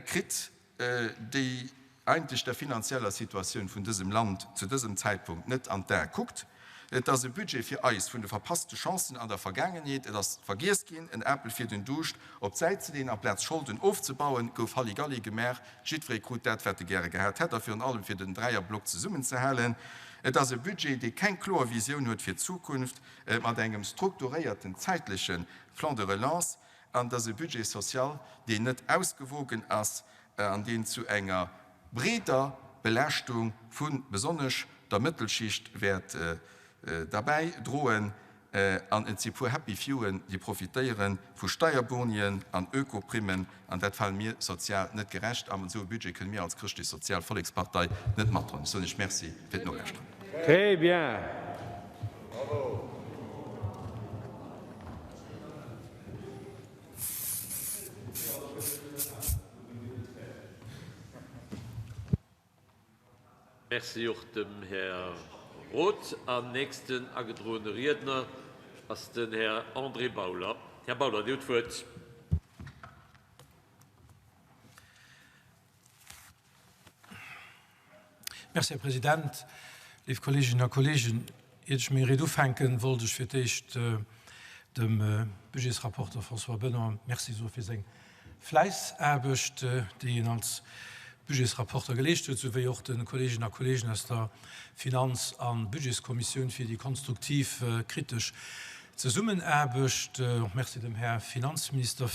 kritt, déi eigentlech der finanzieller Situatioun vun dësem Land zu dësem Zäitpunkt net an d'Ae kuckt. Et ass e Budget fir eis vun de verpasste Chancen an der Vergaangenheet. Et ass vergiess ginn, en Apel fir den Duuscht op d'Säit ze leeën. Amplaz Scholden ofzebauen, gouf Halligalli gemaach. Jiddweree krut dat, wat e gäre gehat hätt, a virun allem fir den Dräierblock zesummenzehalen. Et ass e Budget, dee keng kloer Visioun huet fir d'Zukunft, mat engem strukturéierten zäitleche Plan de relance, An et ass e Budget social, deen net ausgewogen ass an deen zu enger breeder Belaaschtung vu besonnesch der Mëttelschicht wäert derbäi droen. An et si puer Happy Fewen, déi profitéiere vu Steierbonien an Ökoprimmen. An dat fale mir sozial net gerecht. An esou e Budget kënne mir als Chrëschtlech-Sozial Vollekspartei net matdroen. Ech soen Iech Merci fir d'Nolauschteren. Très bien. Merci och dem Här Roth. An nächsten agedroene Riedner ass den Här André Bauler. Här Bauler, Dir hutt d'Wuert. Merci, Här President. Léif Kolleeginnen a Kolleegen, iert ech meng Ried ufänken, wollt ech fir d'éischt dem Budgetsrapporteur François Benoy Merci soe fir seng Fläissaarbecht, déi en als Budgetsrapporteur geleescht huet, souwéi och de Kolleeginnen a Kolleegen aus der Finanz a Budgetskommissioun fir déi konstruktiv, kritesch Zesummenaarbecht. Och Merci dem Här Finanzminister.